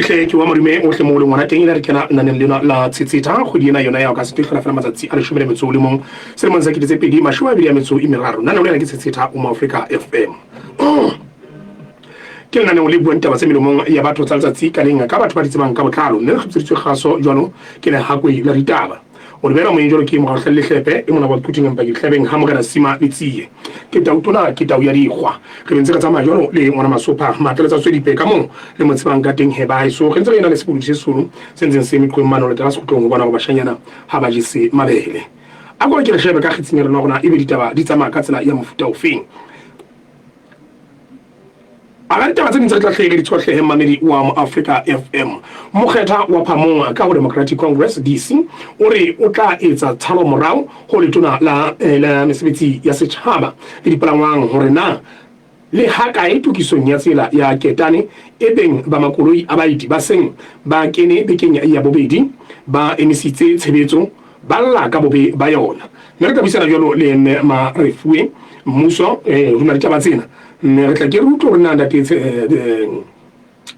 Hle ke wa madume ohle mo o leng gona teng, e re kena lenaneng lena la Tshetsheta kgwedi ena yona ya August e hlola fela matsatsi a 11 selemong sa 2023. Lenaneo lena ke Tshetsheta o Moafrika FM. Ke lenaneo le buang taba tse melomong ya batho tsa letsatsi ka leng ka batho ba di tsebang ka botlalo, mme re hlophiseditswe kgaso jwalo ke lehakwe la ditaba. O lebela moyeng jwalo ke Mogaohlale Lehlepe e mona wa Quthing empa ke dihlabeng ha Morena Sima le Tsie. Ke tau tona, ke tau ya dikgwa. Re be ntse re tsamaya jwalo le ngwana Masopha Matla le tsa Tswedipe ka moo le mo tsebang ka teng he ba haeso. Re ntse re ena le sebodu se seholo se ntseng se eme qweng mane ho latela sekgutlong ho bona hore bashanyana ha ba jese mabele. A ko re ke re shebe ka kgetsing ya rona hore na ebe ditaba di tsamaya ka tsela ya mofuta ofeng. Hara ditaba tse ding tse re tla hle re di tshohlehe mmamedi wa Moafrika FM. Mokgetha wa Phamong ka ho Democratic Congress, DC, o re o tla etsa tshalo morao ho letona la, eh, la mesebetsi ya setjhaba le dipalangwang hore na le hakae tokisong ya tsela ya ketane e beng ba makoloi a baeti ba seng ba kene bekeng ya bobedi ba emisitse tshebetso ba lla ka bobe ba yona. Mme re tla buisana jwalo le Mme Marefuwe Mmuso eh, hodima ditaba tsena. Mme re tla ke re utlwe hore na ntate eh, eh,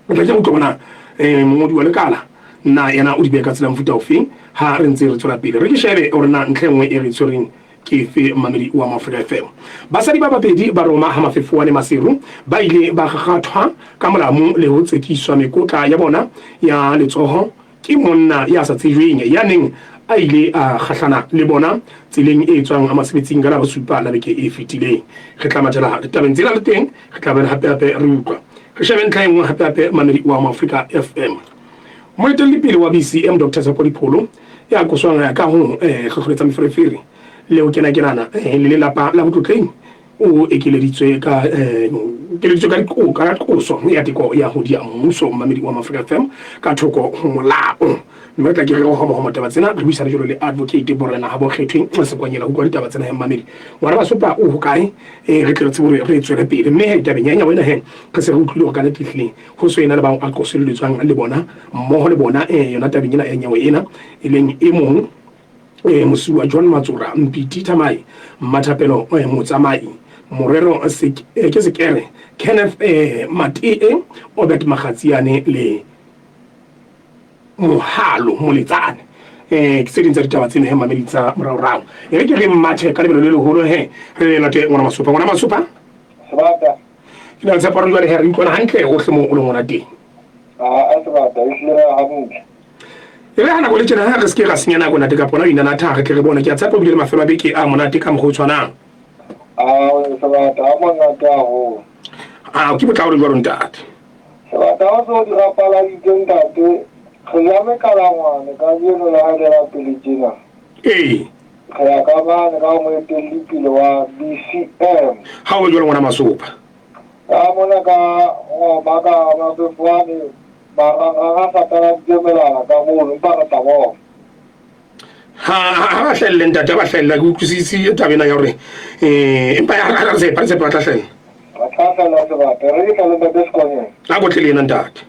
re tla ke re utlwe hore na eh, mongodi wa lekala na yena o di beha ka tsela mofuta ofeng ha re ntse re tswela pele. Re ke shebe hore na ntlha e nngwe e re tshwereng ke efe mmamedi wa Moafrika FM. Basadi ba babedi ba Roma ha Mafefowane Maseru ba ile ba kgakgathwa ka molamu le ho tsekiswa mekotla ya bona ya letsoho Ke monna ya sa tsejweng ya neng a ile a kgahlana le bona tseleng e tswang mosebetsing ka Labosupa la beke e fetileng. Re tla mathela ditabeng tsena le teng, re tla be hape-hape re utlwa. Re shebe ntlha e nngwe hape-hape mamedi wa Moafrika FM. Moetellipele wa BCM Dr Tshepo Dipholo ya qoswang ka ho hlohloletsa meferefere le ho kena-kenana le lelapa la Botlotleng o ekeleditswe ka ekeleditswe ka diqo ka qoso ya teko ya ho dia mmuso mmamedi wa Mafrika FM ka thoko ho molao. Mme re tla ke re ho homo taba tsena re buisane jalo le advocate Borena ha Bokgethweng Sekwanyela ho utlwa ditaba tsena he mmamedi. Ngwana Basopa o hokae? Re tle re tsebe hore re tswele pele. Mme he tabeng ya nyawo ena he re se re utlwile hore ka nnete ehlile ho so ena le bao a qoselletswang le bona mmoho le bona yona tabeng ena ya nyawo ena e leng e mong eh, Mosuwa John Matsora, Mpiti Thamai, Mmathapelo eh, Motsamai, Morero ke Sekere, Kenneth eh, Matee, Obert Magatsiane le Mohalo Moletsane. Ke tse ding tsa ditaba tseno he mamedi tsa moraorao. E re ke re mmathe ka lebelo le leholo he re late ngwana Masopa. Ngwana Masopa? Sebata. Ke na le tshepo hore jwale he re utlwana hantle hohle moo o leng hona teng. A sebata, e hlile re hantle. E re ha nako le tjena re se ke ra senya nako nate ka pona o inanatha re tle re bone. Ke a tshepa o bile le mafelo a beke a monate ka mokgwa o tshwanang. Ao, sebata a monate haholo. Ao, ke botlalo jwalo ntate. Sebata o se o di rapaladitse ntate. Re ja mekalangwane kajeno le ha e le la pele tjena. Ee. Re ya ka mane ka moetelli pele wa BCM. Ha o jwalo ngwana Masopa. Ka mona ka Roma ka Mafefoane marangrang a sataladitse melala ka mono empa re tla bona. Ha ba hlahelle ntate, ha ba hlahella ke utlwisise taba ena ya hore eh empa ha re tshepa, re tshepa ba tla hlahella. Ba tla hlahella sebata. Re ke hlale ntate Sekonyela. Ha ko tle le yena ntate.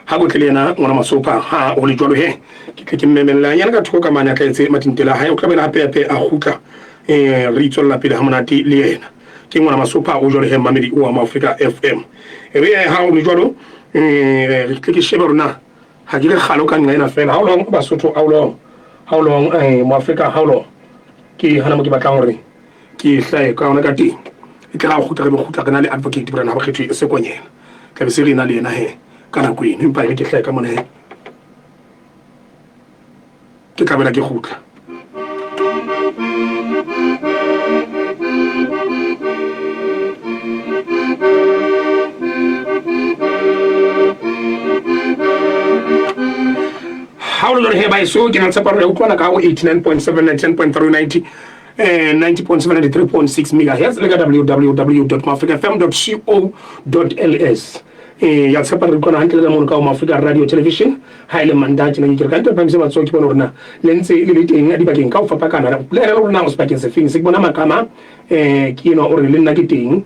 Ha ko tle le yena ngwana Masopa ha ho le jwalo he ke tle ke mmemella yena ka thoko ka mane a tla etse matintela hae o tla bela hape hape a kgutla eh re itswella pele ha monate le yena ke ngwana Masopa o jwalo he mmamedi oa Moafrika FM e be ha o le jwalo eh re tle ke shebe rona ha ke le kgalo ka nqa ena fela how long Basotho how long how long eh Moafrika how long ke hana mo ke batlang hore ke hlahe ka yona ka teng e tla kgutla re be kgutla re na le advocate Borena ha Bokgethwe Sekonyela tla be se re na le yena he ka nako eno empa e re ke hlahe ka mona he ke tla bela ke kgutla. Ha o le jwalo he baeso ke na le tshepo ya hore re utlwana ka ho 89.7 10.3 90 90.7 93.6 megahertz le ka www.maafricafm.co.ls. Ya tshepa re utlwana hantle le ka mono ka ho Maafrika Radio Television. Ha e le Mantaha tjena ke re ka ntle phamise matsoho ke bone hore na le ntse le le teng dibakeng ka ho fapakana. Le ena le hore na o sebakeng sefeng. Se ke bona Makama ke enwa o re le nna ke teng.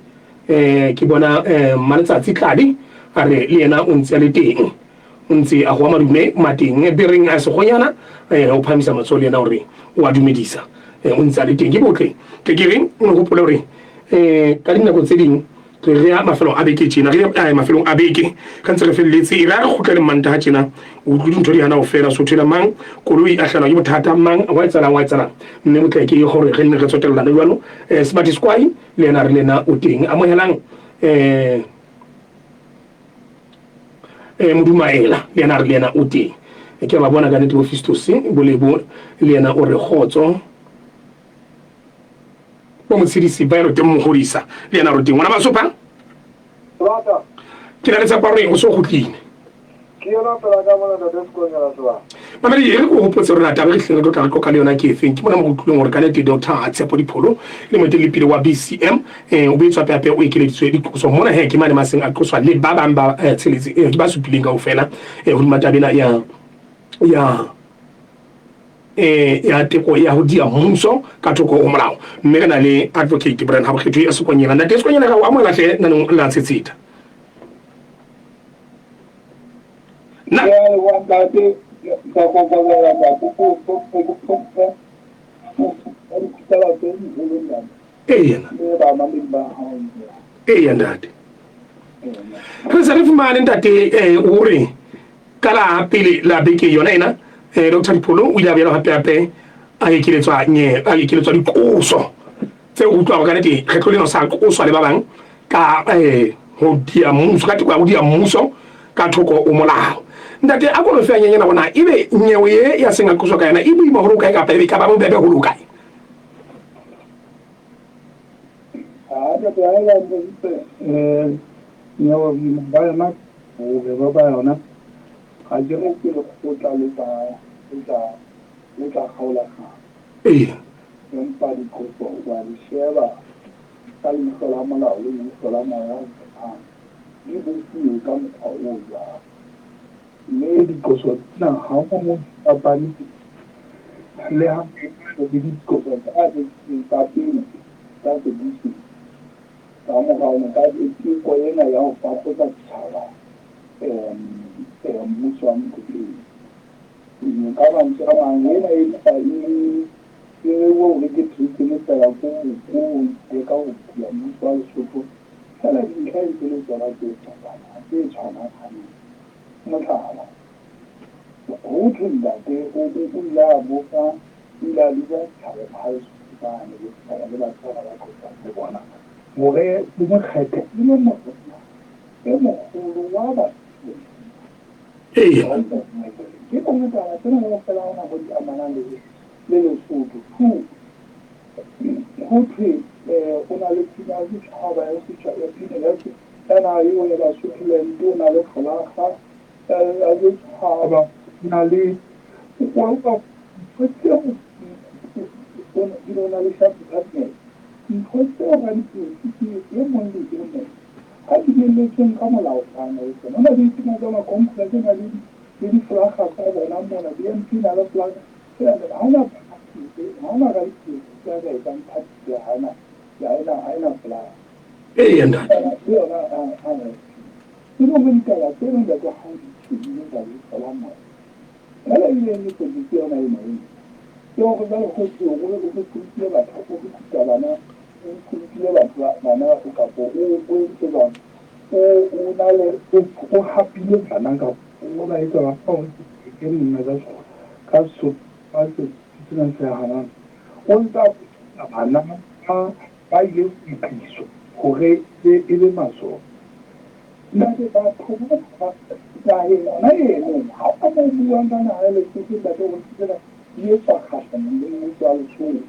Ke bona Mmaletsatsi Tladi a re le yena o ntse a le teng. O ntse a goa madume mateng bereng a segonyana o phahamisa matsoho le yena hore o a dumedisa. O ntse a le teng. Ke botle. Ke ke re o hopole hore ka dinako tse ding Re ya mafelong a beke tjena, re ya mafelong a beke re ntse re felletse. E re ha re kgutlele Mantaha tjena, o utlwe dintho di hana ho fela. So thwela mang koloi a hlahelwa ke bothata, mang wa etsahalang, wa etsahalang. Mme botle ke hore re nne re tsotellane jwalo. Smart Squai le yena re le yena o teng. Amohelang Modumaela le yena re le yena o teng. Ke ba bona ka nnete bo Fistos Bolebo le yena o re kgotso. Bo Motshedisi Violet Mogodisa le yena roteng. Ngwana Masopha. Rata. Ke na le tshepo gore o se o kgutlile. Ke yona pela ka mona ntate Sekonyela Sebaka. Mamedi e re ko hopotse gore taba e re hleng re tlo tla re qoqa le yona ke efeng. Ke mona mo re utlwileng gore ka nete Doctor Tshepo Dipholo le moetelli pele wa BCM o boetse hape hape o ekeleditswe diqoso mona he ke mane maseng a qoswa le ba bang ba tsheletse ke ba supileng kaofela hodima taba ena ya ya ya teko ya ho dia mmuso ka thoko ho molao. Mme re na le Advocate Brian Habokgetho ya Sekonyela. Ntate Sekonyela, ra o amohela hle nanong la Tshetsheta. Na eya eya ntate, re se re fumane ntate o re ka la pele la beke yona ena Doctor Dipholo o ile a boela gape gape a ekeletswa nye a ekeletswa diqoso tse utlwago ka nete kgetlo leno sa qoswa le ba bang ka ho dia mmuso ka teko ya ho dia mmuso ka thoko o molao. Ntate a ko re fe nyenyana gona ebe nyewe ye ya seng a qoswa ka yona e boima hore o kae kapa ebe ka ba bobebe hore o kae? Ha ntate ha eba ntse nyewe boima ba yona bobebe ba yona ga ke re ke lekgotla le tla le tla le tla kgaola kgang. Empa diqoso wa di sheba ka leihlo la molao le leihlo la moya hore na di bopuwe ka mokgwa o jwang. Mme diqoso tsena ha ho mo di fapane le ha le diqoso tsa tsa pele tsa sedition tsa morao ka teko ena ya ho faposa setjhaba mmuso wa Mokhotleng. Ka mantswe a mang ena e mpa e e hore ke treason fela ko ko leka ho bula mmuso wa Lesotho fela dintlha e ntse le tsona tse fapanang tse tshwanang hantle. Mohlala, ho thwe ntate o ile a bopa o ile a bitsa setjhaba sa Lesotho mane le setjhaba le batho bana ba qosang le bona hore le mo kgethe e le morena e moholo wa Basotho. Ke tsona taba tsena kaofela ha hona mo di amanang le le Lesotho. Two, ho thwe o na le pina ya setjhaba ya setjhaba ya pina ya ya naha eo ya Basotholand, o na le folaga ya setjhaba, o na le ntho tseo o na le sharp department. Ntho tseo radipolotiki e mong le e mong a dumelletsweng ka molao fana le tsona. Ho na le dipina tsa ma-congress, ho na le le difolaga tsa bona mona, BNP e na le folaga. Ha hona ha hona radipolotiki a ka etsang party ha ena ha ena folaga. Eya ntate. Ke yona ke hore ditaba tsena ntate ha o di shebile ka leihlo la moya. Jwale ebile e le ke yona ena ena. Ke hore jwale ho thwe o recruit-ile batho, o recruit-a bana, o recruit-ile batho bana kapo o entse jwang? O na le o hapile bana kapa o ba etsa ba ke nna ka ka Sesotho se sena se hanang. O ntsa bana ba ile kwetliso hore e be masole. Ntate batho ba naheng yona eno ha o mo buang ka naha ya Lesotho ntate ho tsena di etswa kgahlanong le mmuso wa Lesotho.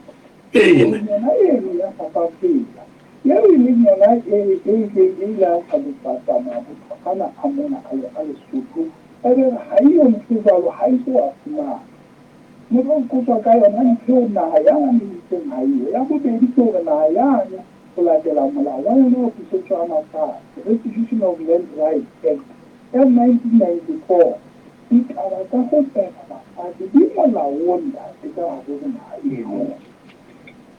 Yona eno ya South Africa eo e leng yona e e ileng e ile ya hlalofatsa mabotho ana a mona a Lesotho e be ha eyo ntho e jwalo ha e so a fumana. Motho o qoswa ka yona ntho eo naha yane e itseng ha eyo. Ya bobedi ke hore naha yane ho latela molao wa yona wa pusetso ya mafatshe, Restitution of Land Rights Act ya 1994, ditaba tsa ho tseka mafatshe di molaong ntate ka hare ho naha eno.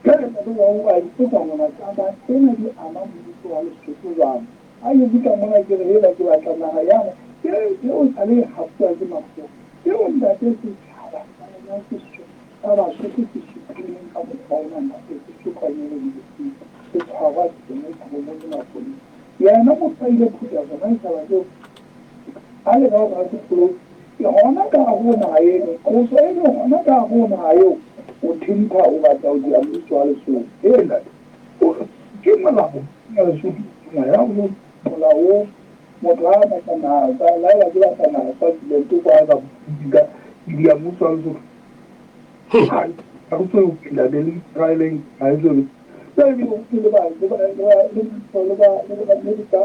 Jwale ntate wa ipotsa hore taba tsena di ama mmuso wa Lesotho jwang? Ha ke fihla mona ke re hela ke batla naha yane eo sale e hapuwa ke makgowa. Eo ntate setjhaba sa rona sa Basotho se supileng ka mokgwa ona ntate se sotlwang e le se tshwarwa teng kgomo ke mapolesa. Yena motho a ile phutha sona ditaba tseo a leka hore a se pholose. Ke hona ka hare ho naha eno, qoso eno hona ka hare ho naha eo, o thentha o batla ho diha mmuso wa Lesotho. Ee ntate, o re ke molao ya Lesotho ya ho molao o motho ha a batla naha tsa laela ke batla naha Swaziland kwa ka ka diha mmuso wa Lesotho. Ha re so ntate le Israeleng ha e so jwale ke ho le ba le ba le ba le ba le ba Amerika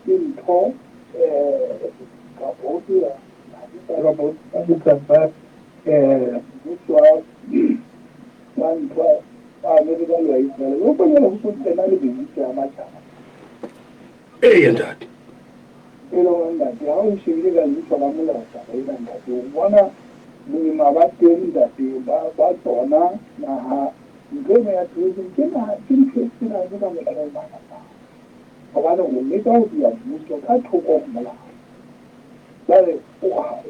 ke ntho kapa ho tsela kapa ho ba mmuso wa ntho wa Amerika le wa Israel o konyela ho so tsena le mebuso ya matjhaba. Ee ntate. E le hore ntate ha o shebile ka leihlo la molao taba ena ntate o bona boima ba teng ntate ba tsona naha ntho ena ya tourism ke naha ke ntho e senang ka mokgwa o makatsang hobane o leka ho dia mmuso ka thoko ho molao. Jwale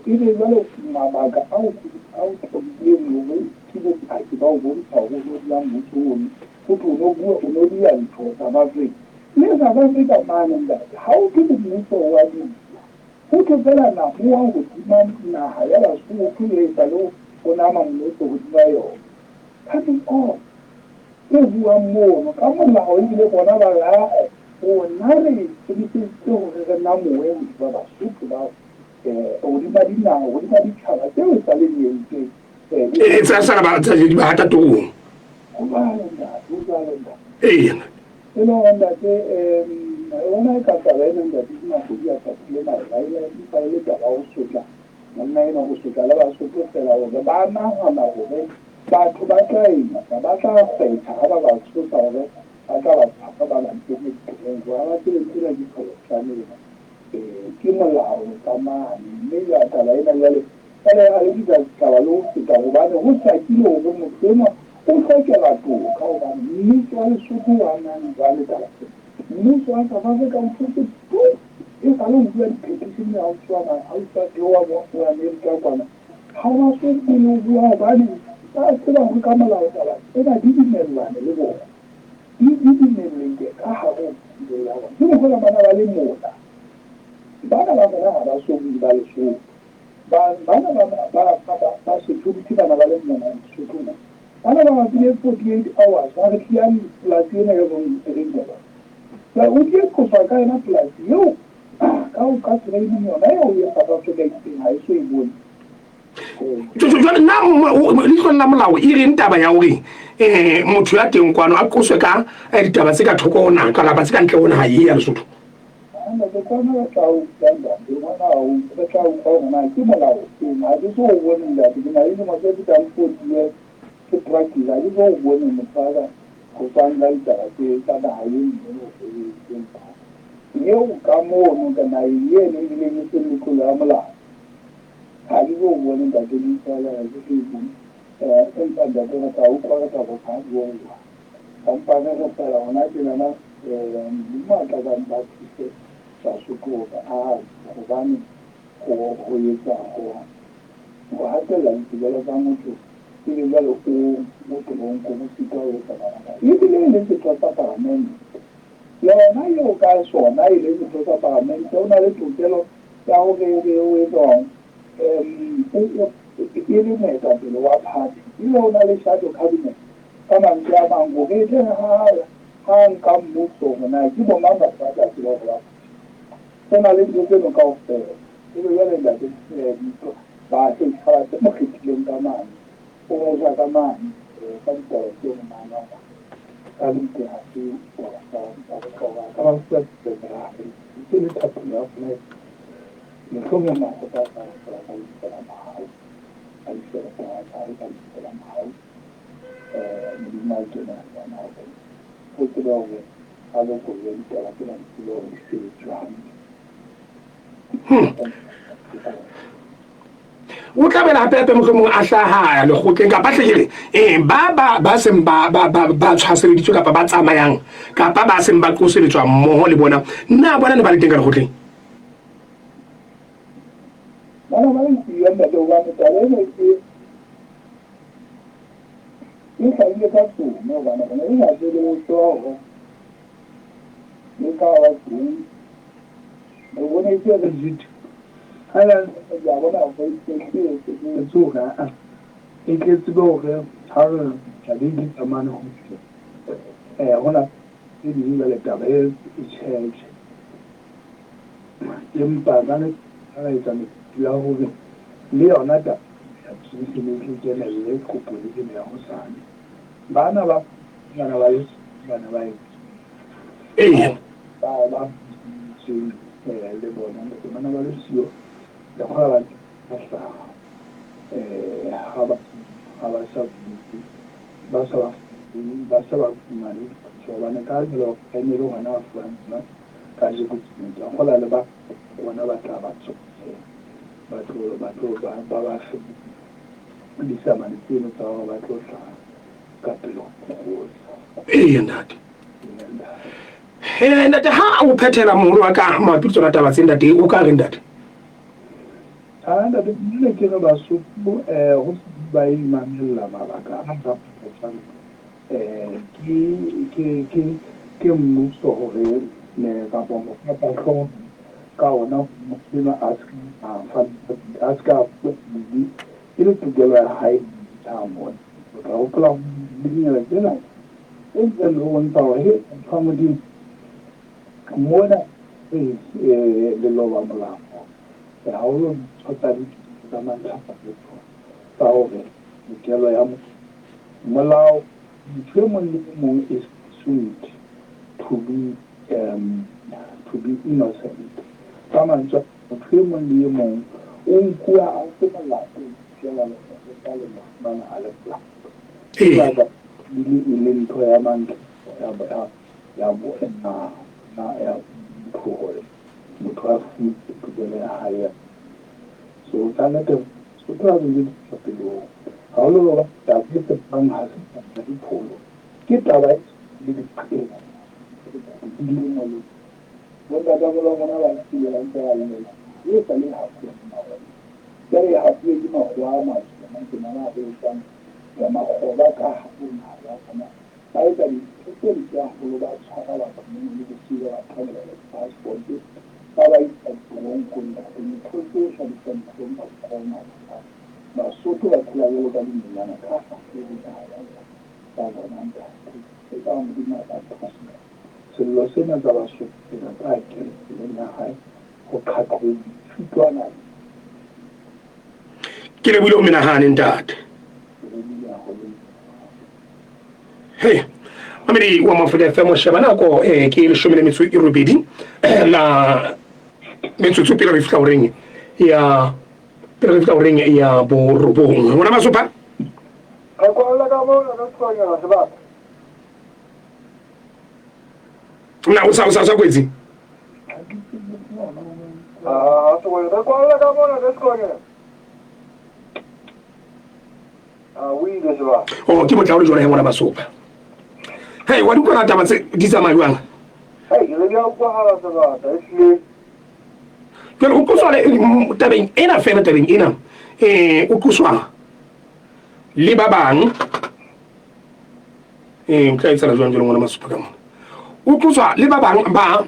ebe jwale mabaka ao ao tobileng hore ke bopaki ba ho bontsha hore o no dia mmuso ono ho thwe o no bua o no dia ntho South Africa. Le South Africa mane ntate ha o thwe mmuso wa dia ho thwe fela namoa hodima naha ya Basotho e sa le o nama mmuso hodima yona. That is all. E buang mono ka molao ebile bona ba re ae rona re ikemiseditse hore re namoe hodima Basotho bao hodima dinaha hodima ditjhaba tseo e sa le di entseng E tsa sala ba tsa di ba hata torong. Ho jwalo ntate, ho jwalo ntate. Ee. E le hore ntate yona e ka taba ena ntate ke mahodi a tatile mare empa e le taba ho sotla monna ena ho sotla le Basotho fela hore ba nahana hore batho ba tla etsa ba tla kgetha ha ba ba tshosa hore ba tla ba tshwara ba ba kenye diteronkong. Ha ba tsebe ntho ena ke tjholotlane ena ke molao ka mane mme jwale taba ena jwale jwale a le taba le ho feta hobane ho hlakile hore motho enwa o hlokela toka hobane mmuso wa Lesotho wa nang jwale taba tsena. Mmuso wa South Africa o thotse tu e sale ho bua di-petition ha o tswa ha o tswa theoha wa Amerika kwana. Ha ba so bue ho bua hobane ba tseba hore ka molao taba tsena di dumellane le bona. Di dumellehile ka hare ho puso ya bona. Ke mokgwa bana ba le mona. Bana ba bona ha ba so bue ba Lesotho. Bana ba security bana ba le mona Lesotho mona. Bana ba bapile 48 hours ba re tliyang polasi ena ya reng ba. O tlile qoswa ka yona polasi eo ka o ka training yona eo ya South Africa itseng ha e so e bone. Jwale nna leihlong la molao e reng taba ya hore motho ya teng kwano a qoswe ka ditaba tse ka thoko ho naha kapa tse ka ntle ho naha e ya Lesotho? Ntate kwana re tla utlwa ntate ngwana hao re tla utlwa hore na ke molao ofeng. Ha ke so o bone ntate ke na le dilemo tse fetang 40 years ke practice ha ke so o bone motho a ka qoswang ka ditaba tse tsa naha e nngwe hore e etse ntho eo ka mono ka naheng eno ebileng e seng letlolo ya molao. Ha ke so o bone ntate leihlo la ka ke so e bone. Empa ntate re tla utlwa re tla botsa ha bua. Kampane re fela hona tjenana Modimo a tla ka mpa thuse Basotho hore a hobane ho etsa ho hatella ditokelo tsa motho ebe jwale o mo teronkong o sitwa ho etsa mabaka. Ebile e le setho sa palamente. Yona eo ka sona e le setho sa palamente o na le tokelo ya hore ebe o etswang e le moetapele wa party ebile o na le shadow cabinet ka mantswe a mang hore e tle ha nka mmuso hore na ke bo mang batho ba tla tseba hore ba ho na le ntho tseno kaofela. Ebe jwale ntate ba setjhaba se mo kgethileng ka mane o mo ja ka mane ka ditaba tseno mane ka nnete ha se taba tsa bohlokwa. Ka ba fuwa merabe ke le thapelo ya rona mohlomong makgotla a tla fela ka lebitso la mohau ka lebitso la taba tsa hae ka lebitso la mohau Modimo a kene ho bona hore ho tsebe hore a lokolle ditaba tsena di tsebe hore di sebetswe hantle. O tla bela hape hape mohlomong a hlaha lekgotleng kapa hle ke re ba ba ba seng ba ba ba ba tshwaseleditswe kapa ba tsamayang kapa ba seng ba qoseletswa mmoho le bona na bona ne ba le teng ka lekgotleng? Bana ba le siyo ntate hobane taba ena ke e hlahile ka tsome hobane re ne re sa tsebe ho tswa hore le ka ba teng. Re bonetse re jitho. Ha le ya bona go itse tsoga e tle tsebe hore ha re tla be di tsamane ho hona e ding jwale taba e tjhe empa ka ne ra etsa ya hore le yona taba ya tsohle le tle kenelle kopo le ya hosane. Bana ba bana ba bana ba ee ba ba le bona bana ba le siyo le kgola ba hlaha ha ba ha ba sa ba sa ba sa ba fumane so bana ka le ene le hona ba fuwang ka je go tsena kgola le ba bona ba tla ba tso ba tlo ba tlo ba ba ba disamane tseno tsa ba tlo hlaha ka pele go ee ntate. Ntate ha o phethela moholo wa ka mabapi le tsona taba tse ntate o ka re ntate? Ha ntate nne ke re Basotho ho ba imamella mabaka a sa ke ke ke ke mmuso hore ne kapa mofapahlo ka ona mosema a se a fa a se ka e le tokelo ya hae tsa mona. O tla hopola dinyewe tsena e ntse le bontsha hore he motho wa Modimo mona leloba molao haholo ntho tsa tsa mantlha tsa hore tokelo ya molao motho e mong le e mong is presumed to be innocent. Ka mantswe motho e mong le e mong o nkuwa a se molato fela le le mofumana a le molato. Ee. E le ntho ya mantlha ya ya boena na ya motho hore motho a fuwe tokelo ya hae. So ka nnete so tla be le pelong haholo ba taba e tsebang ha se taba dipholo ke taba le diqebo dilemo le bontate ba rona ba kile ba ntse ba lela e sa le hafuwe ke makgowa jwale e hafuwe ke makgowa a matsho mantsena a re etsang ya makgoba ka hare naha ya rona ba etsa dintho tse mpe haholo ba tshwara batho mono le bosiu ba ba thabela di-passport ba ba isa toronkong ntate ntho tse hlabisang dihlong ka mokgwa ona Basotho ba phela jwalo ka dinonyana ka hare ho naha ya tsa bona ntate e ka Modimo a ka thusa sello sena tsa Basotho tsena tsa kena tseleng ya hae ho qhaqhowe dithutwana. Ke lebohile o menahane ntate. Hey, mamedi wa Mafrika FM sheba nako ke 18 la metsotso pele re fihla horeng ya pele re fihla horeng ya borobong. Ngwana Masopha. Re kwalla ka mona ka Sekonyana sebaka. Na o sa o sa sa kwetsi? Ah, re kwalla ka mona ka Sekonyana. Ah, o ile sebaka. Oh, ke motla o le jwale ngwana Masopha. Hey, wa di utlwa taba tse di tsamaya jwang? Hey, re di a utlwahala sebaka, ehlile. Jwale o qoswa le tabeng ena fela tabeng ena o qoswa le ba bang o tla etsahala jwang jwale ngwana Masopha ka mona? O qoswa le ba bang ba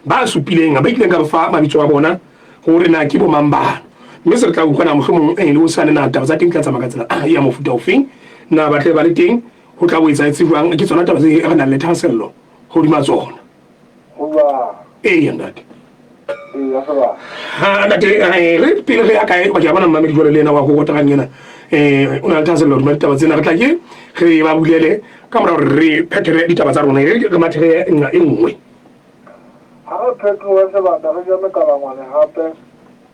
ba supileng ba ileng ka ba fa mabitso a bona hore na ke bo mang bano. Mme se re tla utlwa na mohlomong le hosane na taba tsa teng di tla tsamaya ka tsela ya mofuta ofeng, na ba tle ba le teng ho tla bo etsahetse jwang. Ke tsona taba tse re nang le thahasello hodima tsona. Ee ntate. Ha ntate re pele re ya kae ke a bona mmamedi jwale le yena wa go kotarang ena o na le thahasello hodima ditaba tsena re tla ke re ba bulele ka mora hore re phethele ditaba tsa rona re re mathere nqa e nngwe. Ha re phethohe sebaka re je mekalangwane hape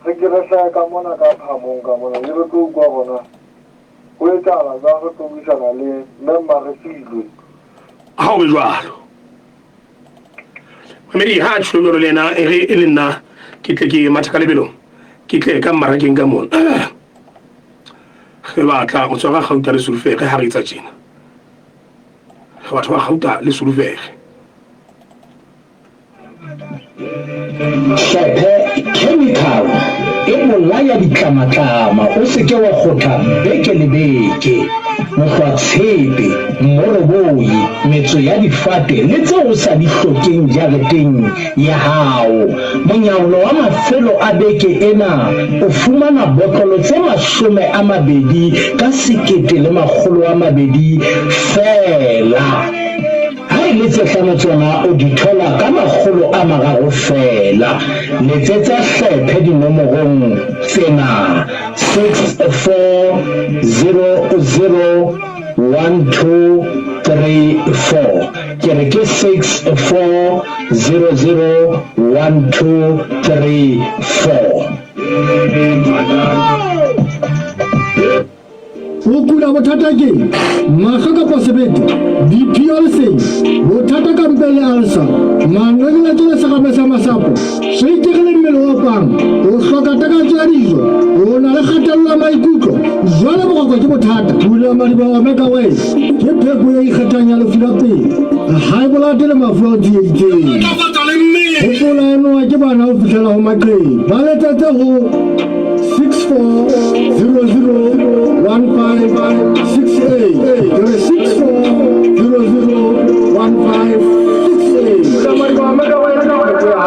re ke re hlahe ka mona ka phamong ka mona le re tlo utlwa rona ho etsahala jwang re tlo buisana le Mme Mmarefilwe. Ha o be jwalo. Mamedi ha a tjho jwalo le yena e re e le nna ke tle ke matha ka lebelo ke tle ka mmarakeng ka mona. Re batla ho tshwara kgauta le sulfere ha re etsa tjena. Re batho ba kgauta le sulfere. Hlephe Chemical. e bolaya ditlamatlama o se ke wa kgotha beke le beke. Mohlwatshepe, mmoroboi, metso ya difate le tseo o sa di hlokeng jareteng ya hao. Monyaolo wa mafelo a beke ena o fumana botlolo tse 20 ka 1200 feela. Ha e le tse hlano tsona o di thola ka 300 feela. Letsetsa hlephe dinomorong tsena, 6400 1234. Ke re ke 6400 1234. O kula bothata ke mahlo kapa sebete, BP ulcers, bothata ka mpeng le ulcer, manqekeletso le serame sa masapo, swekere le mmele o opang, o hloka takatso ya dijo, o na le kgatello ya maikutlo, jwale boroko ke bothata. Pula madiboho Omega West ke pheko e ikgethang ya lefu la pele, high blood le mafu a tsieditseng. Hopola enoa ke bana ho fihlela ho maqheku. Ba letsetse ho 64001568. Ke re 64001568. Pula madiboho Omega West ke pheko ya hao.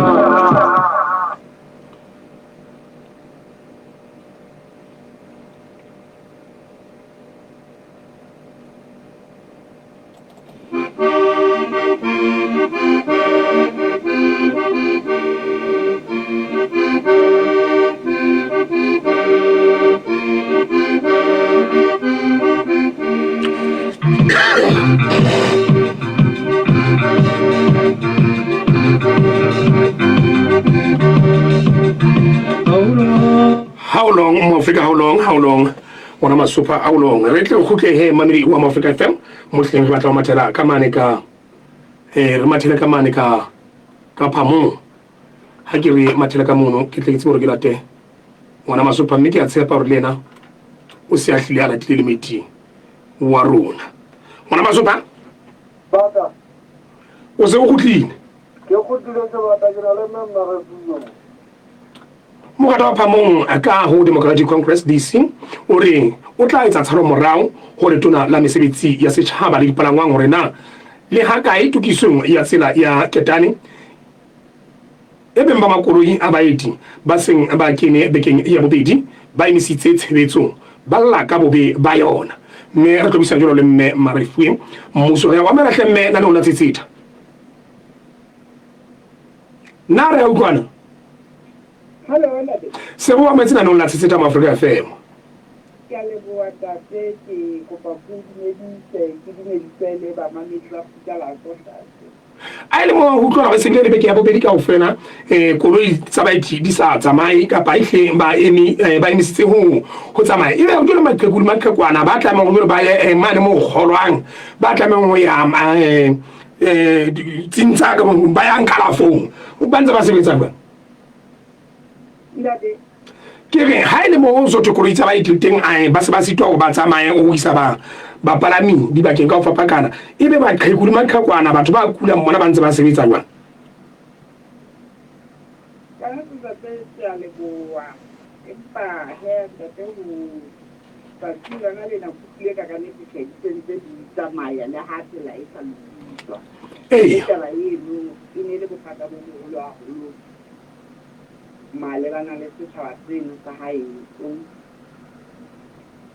How long Moafrika, how long, how long ona masopha how long re tle re kgutle he mamedi wa Moafrika FM mohleng re batla ho mathela ka mane ka eh re mathele ka mane ka ka phamong ha ke re mathela ka mono ke tle ke tsebe hore ke late ngwana masopha mme ke a tshepa hore le yena o se a hlile a latile le meeting wa rona ngwana masopha Baka. O se o kgutlile? Ke kgutlile sebata ke na le mme Mmarepuo. Mokgatlo wa Phamong ka ho Democratic Congress, DC, o re o tla etsa tshalomorao ho Letona la Mesebetsi ya Setjhaba le Dipalangwang hore na le ha kae tokisong ya tsela ya ketane e beng ba makoloi a baeti ba seng ba kene bekeng ya bobedi ba emisitse tshebetso ba lla ka bobe ba yona. Mme re tlo buisana jwalo le Mme Marefue Mmuso. Re a o amela hle mme naneong la Tsetseta. Na re a utlwana? Hello, ntate. Se bo ametse naneong la Tsetseta mo Afrika FM. Ke a leboha ntate, ke kopa ko dumedise, ke dumedise le bamamedi ba Phuka Latso ntate. A e le mo ho utlwala hore se bile le beke ya bobedi kaofela koloi tsa baeti di sa tsamaye kapa ehle ba eme ba emisitse ho ho tsamaya. Ebe jwale maqheku le maqhekwana ba tlamehang hore jwale ba ye mane mo ho kgolwang, ba tlamehang ho ya ditsing tsa ba yang kalafong ba ntse ba sebetsa jwang? Ntate. Ke re ha e le mo ho thwe koloi tsa baeti teng ba se ba sitwa hore ba tsamaye ho isa ba bapalami dibakeng ka ho fapakana, ebe maqheku le maqhekwana batho ba kulang bona ba ntse ba sebetsa jwang? Ka nnete ntate ke a leboha, empa he ntate ho tsatsi lona lena ke utlwile ka kannete tjhe di sentse di tsamaya le ha tsela e sa lokiswa. Eya. Mme taba eno e ne e le bothata bo boholo haholo malebana le setjhaba seno sa haeso.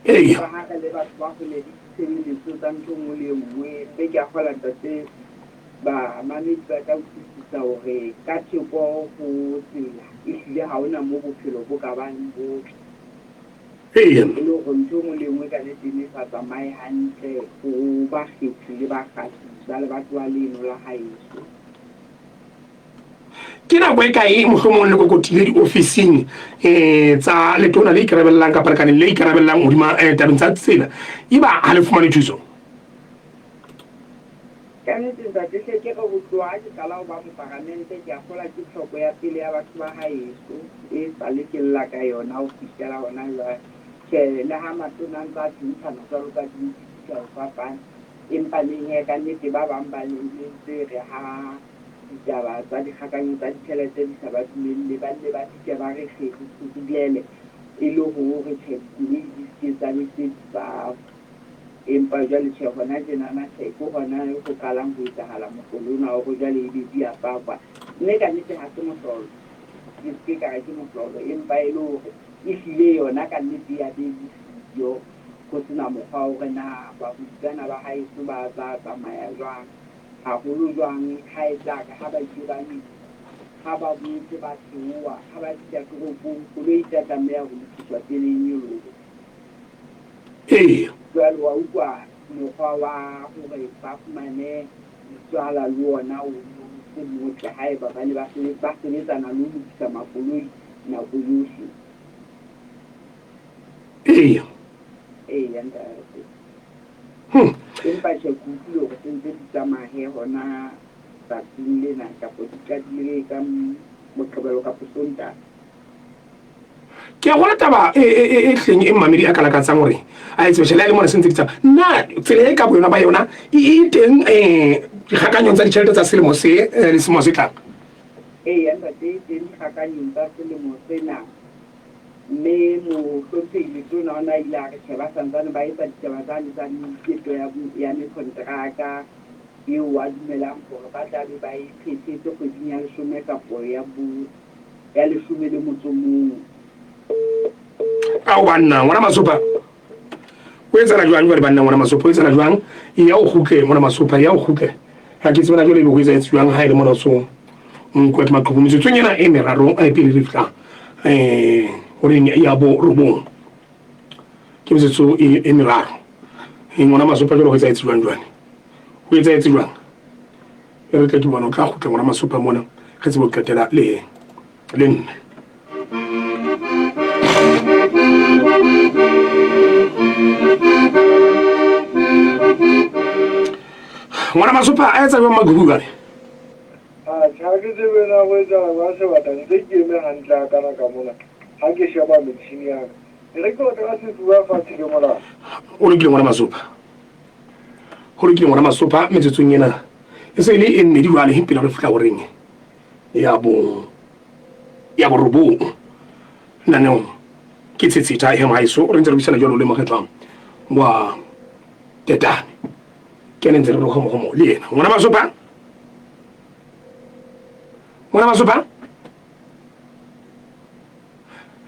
Eya. Ka ha re le batho ba hole le ditshebeletso tsa ntho e nngwe le e nngwe, mme ke a kgolwa ntate bamamedi ba tla utlwisisa hore ka theko ho tsela ehlile ha hona moo bophelo bo ka bang botle. Eya. E le hore ntho e nngwe le e nngwe ka nnete e ne e sa tsamaye hantle ho bakgethi le bakgahli ba lebatowa leno la haeso. Ke nako e kae mohlomong le kokotile diofising tsa letona le ikarabellang kapa lekaneng le ikarabellang hodima tabeng tsa tsela, eba ha le fumane thuso? Ka nnete ntate hle ke re ho tloha ha ke qala ho ba moparamente ke a kgolwa ke tlhoko ya pele ya batho ba haeso e sale ke lla ka yona ho fihlela hona jwale. Tjhe le ha matona a ntse a thuntshana jwalo ka dintshi ka ho fapana, empa neng he ka nnete ba bang ba neng ntse re ha. Ditaba tsa dikgakanyo tsa ditjhelete di sa ba dumelle, ba nne ba fihle ba re kgeru kgurulele e le hore tjhe dikoloi di se ke tsa be se di pakwa. Empa jwale tjhe hona tjenana tjhe ke hona ho qalang ho etsahala mohlolo ona wa hore jwale ebe di a pakwa. Mme ka nnete ha se mohlolo, ke se ke ka re ke mohlolo empa e le hore ehlile yona ka nnete ya be e le siyo ho se na mokgwa wa hore na bahwebi bana ba haeso ba tla tsamaya jwang. Haholo jwang ha e tla re ha ba ile ba nyoloha, ha ba boetse ba theoha, ha ba fihla toropong, koloi e tla tlameha ho lokiswa pele e nyoloha. Eya. Jwale wa utlwa mokgwa wa hore ba fumane ditswala le wona o ne o se motle haeba ba ne ba ba sebetsana le ho lokisa makoloi nako yohle. Eya. Eya, ntate. Hmm. Empa tjhe, ke utlwile hore se ntse di tsamaya he hona tsatsing lena kapo di qadile ka Moqebelo kapo Sontaha. Ke a gola taba e, e, e, e hleng e mmamedi a ka lakatsang hore a e tsebe. Tjhe, le ha e le mona se ntse di tsamaya. Na tsela e ka boyona ba yona e, e teng um dikgakanyong tsa ditjhelete tsa selemo se eh, le selemo se tlang? Eya ntate, e teng dikgakanyong tsa selemo sena. Mme Mohlomphehi Letona o ne a ile a re tjhe ba sa ntsane ba etsa ditaba tsane tsa meiketo ya, ya mekonteraka eo a dumelang hore ba tla be ba e phethetse kgweding ya leshome kapo ya bo, ya leshome le motso mong. Ao banna, ngwana Masopha, o etsana jwang jwale banna, ngwana Masopha, o etsana jwang? Eya o kgutle, ngwana Masopha, eya o kgutle. Ha ke tsebe na jwale ebe ho etsahetse jwang ha e le mona o so nkuwa ke maqhubu. Metsotsong ena e meraro eh, pele re fihla eh, horeng ya bo robong, ke metsotso e, e meraro. E, ngwana Masopha jwale ho etsahetse jwang jwale? Ho etsahetse jwang? E re tle ke bone o tla kgutla ngwana Masopha mona, re tsebe ho qetela le le nna. Ngwana Masopha a etsa jwang maqhubu jwale? Atjhe, ha ke tsebe na ho etsahala jwang sebata ntse ke eme hantle hakana ka mona ha ke sheba metjhini ya ka. E re ke otla ka sefuba fatshe ke molala. O lokile ngwana Masopha. Ho lokile ngwana Masopha metsotsong ena. E se e le e mmedi jwale pele re fihla horeng ya bo ya borobong. Naneong ke Tshetsheta e mohaeso re ntse re buisana jwalo le mokgethwa wa Tetane. Ke ene ntse re re homo homo le yena. Ngwana Masopha. Ngwana Masopha.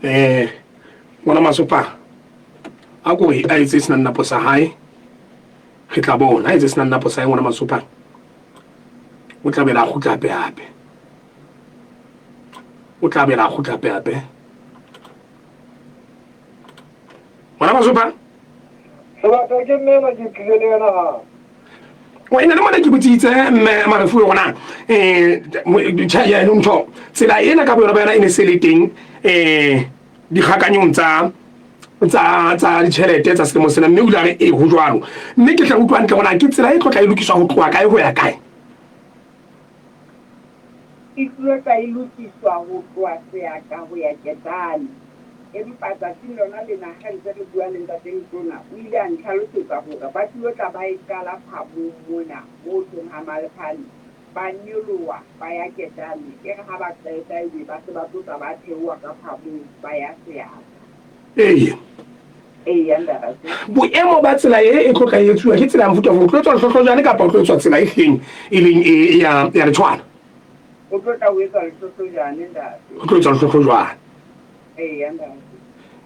Eh ngwana Masopha a ko a etse senannapo sa hae. Re tla bona a etse senannapo sa hae ngwana Masopha. O tla bela a kgutla hape hape. O tla bela a kgutla hape hape. Ngwana Masopha. Sebata ke nna ena ke tlile le yena hape. O ena le mona ke botsitse mme Marefuwe gona eh ntho tsela ena ka boyona ba yona e ne se le teng eh dikgakanyong tsa tsa tsa ditjhelete tsa selemo sena mme o ile a re ee ho jwalo mme ke tla utlwa hantle gona ke tsela e tlo tla e lokiswa ho tloha kae ho ya kae. E tlilo tla e lokiswa ho tloha Seaka ho ya Ketane. Empa tsatsing lona lena ha re ntse re bua le Ntate Letona, o ile a ntlhalosetsa hore ba tlilo tla ba e qala Phamong mona, moo thweng ha Malephane, ba nyoloha ba ya Ketane, e re ha ba qeta ebe ba se ba tlo tla ba theoha ka Phamong ba ya Seaka. Ee. Eya, ntate. Boemo ba tsela e e tlo tla e etsuwa ke tsela ya mofuta ofe? O tlo etswa lehlohlojane kapa o tlo etswa tsela e hleng e leng e ya ya letshwana? O tlo tla o etswa lehlohlojane, ntate. O tlo etswa lehlohlojane. Eya, ntate.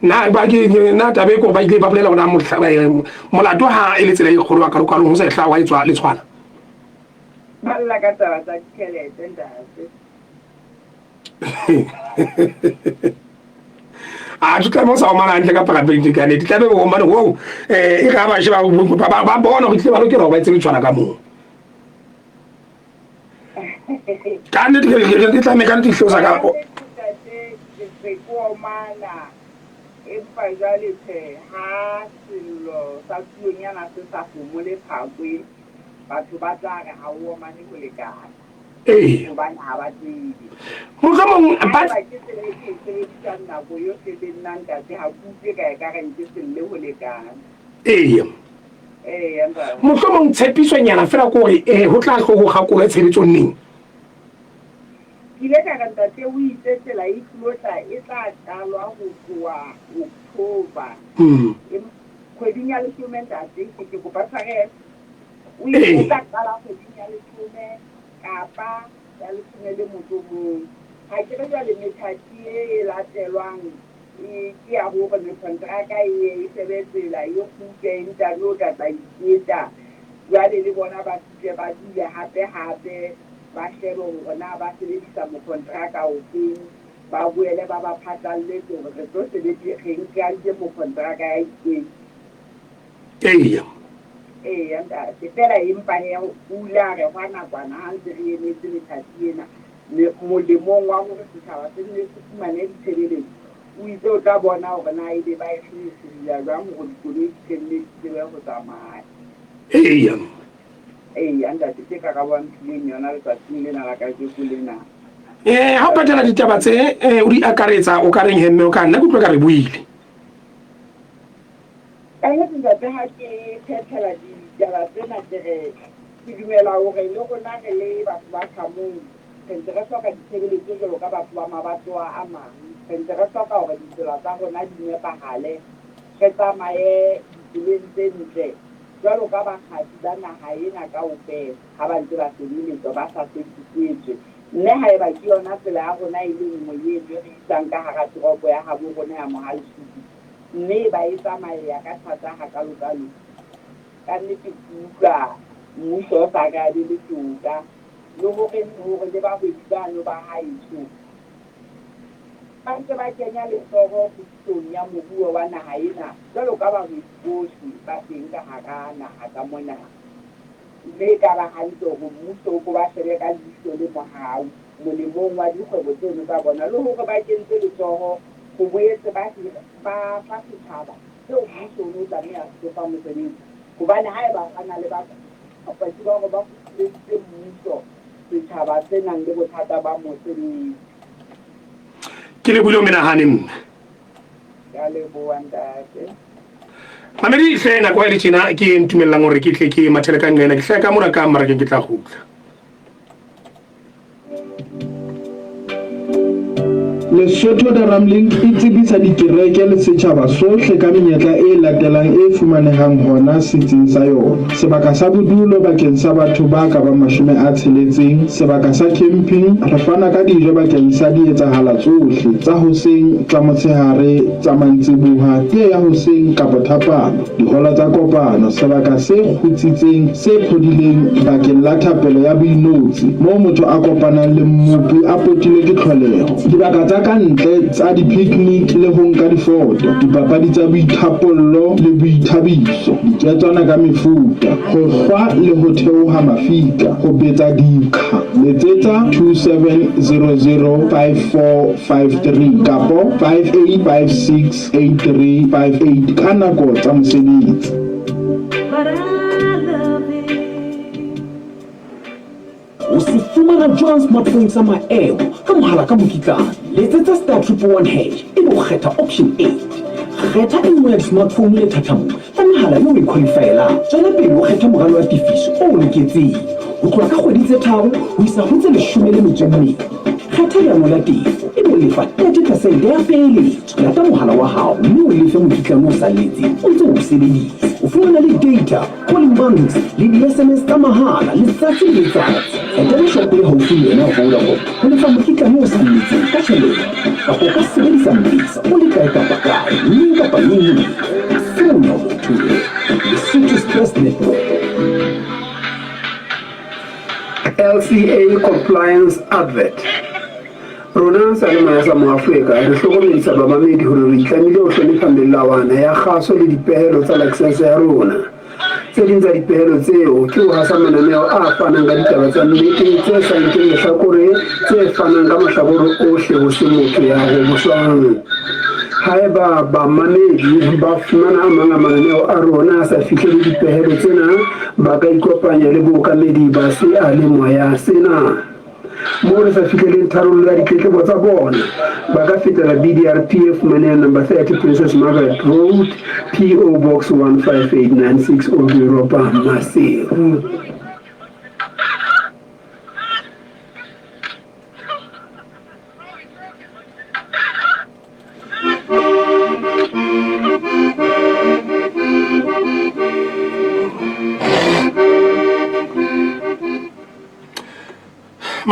Na ba ke na taba e ko ba ile ba bolela hore na eh, molato ha e le tsela e kgolo hakalo-kalo ho sa e hlaha wa etswa letshwana? Ba lla ka taba tsa ditjhelete, ntate. A ke tlabe o sa omana hantle ka parapente ka nnete tlabe o omane hoo eh e ga ba sheba ba bona go tlile ba lokela go ba etse letshwana ka moo ka nnete ke tlame ka nnete hlosa ka empa jwale tjhe ha sello sa tsuonyana se sa homole phakwe batho ba tla re ha o omane ho lekana. Ee. Hobane ha ba tsebe. Mohlomong ba Haeba ke tsela e ke e sebedisang nako yohle le nna ntate ha ke utlwe ka ekareng ke selle ho lekane. Ee. Eya ntate. Mohlomong tshepisonyana fela ke hore eh ho tla hlo ho kgakolwe tshebetsong neng? Ke ile ka re, Ntate, o itse tsela e tlilo tla e tla qalwa ho tloha October. Kgweding ya leshome, ntate, ke ke kopa tshwarelo. O itse e tla qala kgweding ya leshome kapa ya leshome le motso o mong. Ha ke re jwale methati e e latelwang e ke ya hore mekontraka e ye e shebe tsela e kgutle e ntano tla tla iketa. Jwale le bona ba fihle ba dule hape hape ba shebe hore na ba sebedisa mokontraka ofeng, ba boele ba ba phatlalletse hore re tlo sebedi re nkadile mokontraka ya itseng. Eya. Eya ntate, feela empa he o ile a re hwa nakwana ha ntse re emetse methati ena molemong wa hore setjhaba se nne se fumane ditshebeletso. O itse o tla bona hore na ebe ba e hlehla jwang hore dikoloi di tle nne di tsebe ho tsamaya. Eya. Eya ntate, ke karabo a mphileng yona letsatsing lena la kajeko lena. Eh, ha o patela ditaba tse eh, o di akaretsa o ka reng he mme o ka nna ke utlwa ka re buile. Ka nnete ntate ha ke phethela ditaba tsena ke re ke dumela hore le rona re le batho ba Khamong re ntse re hloka ditshebeletso jwalo ka batho ba mabatowa a mang. Re ntse re hloka hore ditsela tsa rona di nepahale, re tsamaye ditseleng tse ntle jwalo ka bakgadi ba naha ena kaofela ha ba ntse ba sebeletswa ba sa hlwekisetswe. Mme haeba ke yona tsela ya rona e le nngwe eno e re isang ka hara toropo ya habo rona ya Mohalesupi, mme eba e tsamaea ka thata hakalo-kalo, ka nnete ke utlwa mmuso o sa re abele toka, le hore hore le bahwebi bano ba haeso ba ntse ba kenya letsoho kgodisong ya moruo wa naha ena jwalo ka bahwebi bohle ba teng ka hara naha ka mona. Mme e ka ba hantle hore mmuso o ko ba shebe ka leihlo le mohau molemong wa dikgwebo tseno tsa bona le hore ba kentse letsoho ho boetse ba ba fa setjhaba seo mmuso o ne o tlameha ho se fa mosebetsi hobane haeba ba na le bopaki ba hore ba futuleditse mmuso setjhaba se nang le bothata ba mosebetsi. Ke lebohile o menahane mme. Ke a leboha ntate. Mamedi hle nako ha e le tjena ke e ntumellang hore ke tle ke mathele ka nqena ke hlahe ka mona ka mmarakeng ke tla kgutla. Lesotho Daramlink e tsebisa dikereke le setjhaba sohle ka menyetla e latelang e fumanehang hona setsing sa yona. Sebaka sa bodulo bakeng sa batho ba ka bang 60, sebaka sa camping, re fana ka dijo bakeng sa dietsahala tsohle, tsa hoseng, tsa motshehare, tsa mantsiboha, tee ya hoseng kapa thapama, diholo tsa kopano, sebaka se kgutsitseng, se phodileng bakeng la thapelo ya boinotshi, moo motho a kopanang le Mmopi a potilwe ke tlholeho, dibaka tsa ka ntle tsa di-picnic le ho nka difoto, dipapadi tsa boithapollo le boithabiso, diketswana ka mefuta, ho hlwa le ho theoha mafika, ho betsa diqha. Letsetsa 27005453 kapo 58568358 ka nako tsa mosebetsi. O se fumana jwang smartphone sa maemo ka mohala ka mokitlane? Letsetsa star 111 hash ebe o kgetha option 8. Kgetha e nngwe ya di-smartphone lethathamong la mehala eo o e qualifyelang. Tswela pele o kgethe moralo wa tefiso o o loketseng, ho tloha ka kgwedi tse tharo ho isa ho tse 18. Kgetha leano la tefo ebe o lefa 30 percent ya peeletso. Lata mohala wa hao mme o lefe mokitlane o salletseng o ntse o o sebedisa. O fumana le data, calling bundles le di-SMS tsa mahala letsatsi le letsatsi. Etela shopo e haufi le wena ya Vodacom ho lefa mokitlane o salletseng ka tjhelete kapa o ka sebedisa M-Pesa o le kae kapa kae, neng kapa neng ho lefa. Founa motho Lesotho Stress Network. LCA Compliance Advert. Rona seyalemoya sa Moafrika re hlokomedisa bamamedi hore re itlamile ho hlonepha melawana ya kgaso le dipehelo tsa lakesense ya rona. Tse ding tsa dipehelo tseo ke ho hasa mananeo a fanang ka ditaba tsa nnete tse sa nkeng lehlakore, tse fanang ka mahlakore ohle ho se motho ya hoboswang. Haeba bamamedi ba fumana a mang a mananeo a rona a sa fihlele dipehelo tsena, ba ka ikopanya le bookamedi ba seyalemoya sena. Moo re sa fihleleng tharollo ya ditletlebo tsa bona, ba ka fetela BDRP e fumanehang number 30 Princess Margaret Road, PO Box 15896 Old Europa, Maseru.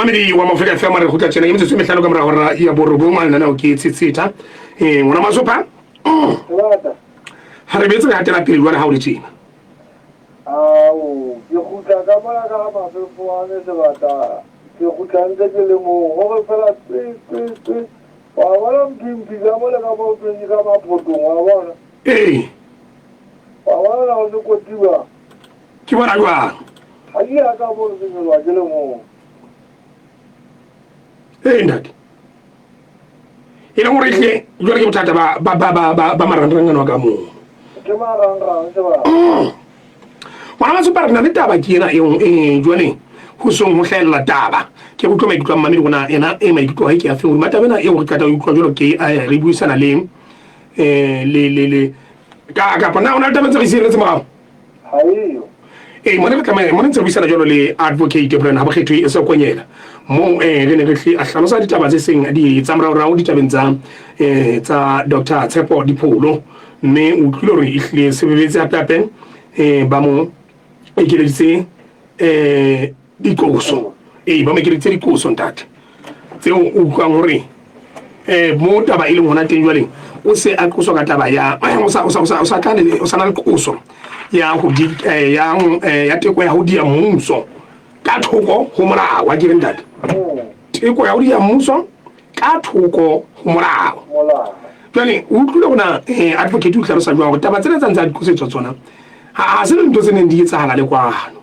Mamedi wa Mafrika FM re kgutla tjena ke metsotso e mehlano ka mora hora ya borobong a lenaneo ke tshetsheta. Eh ngwana Masopa. Sebata. Ha re betse re hatela pele jwale ha o le tjena. Ao, ke kgutla ka mona ka ga mafefoane sebata. Ke kgutla ntse ke le mong. Hore fela tse tse tse. Wa bona mphimphi ka mole ka mo ke ka maphotong wa bona. Ee. Wa bona na o se kotiwa. Ke bona jwang? Ha ke ya ka mo ke nyoloha ke le mong. Ee ntate. E leng gore tle jwale ke bothata ba ba ba ba ba ba marangrang ano ka moo. Ke marangrang se ba. Ngwana Matsopa re na le taba ke ena eo eh jwale ho song ho hlahella taba. Ke utlwa maikutlo a mmamedi rona ena e maikutlo a ke a feng hodima taba ena eo re qeta ho utlwa jwalo ke re buisana le eh le le le ka kapa na o na le taba tse re sireletse morao. Ha eyo. Ee, mone re tlameha mone ntse re buisana jwalo le Advocate Brian Habokgethwe Sekonyela moo eh re ne re hle a hlalosa ditaba tse seng di tsa moraorao ditabeng tsa eh tsa Dr. Tshepo Dipholo mme o utlwile hore ehlile sebebetse hape hape eh ba mo ekeleditse eh diqoso ee ba mo ekeleditse diqoso ntate tseo o utlwang hore eh mo taba e leng hona teng jwale o se a qoswa ka taba ya o sa o sa o sa o sa tla le o sa na le qoso ya ho di eh, ya eh, ya teko ya ho dia mmuso ka thoko ho molao wa ke ntate teko ya ho dia mmuso ka thoko ho molao jwale o utlwile gona eh, advocate o tlhalosa jwang gore taba tsena tsa ntse a di qosetswa tsona ha se dintho tse neng di etsahala le kwano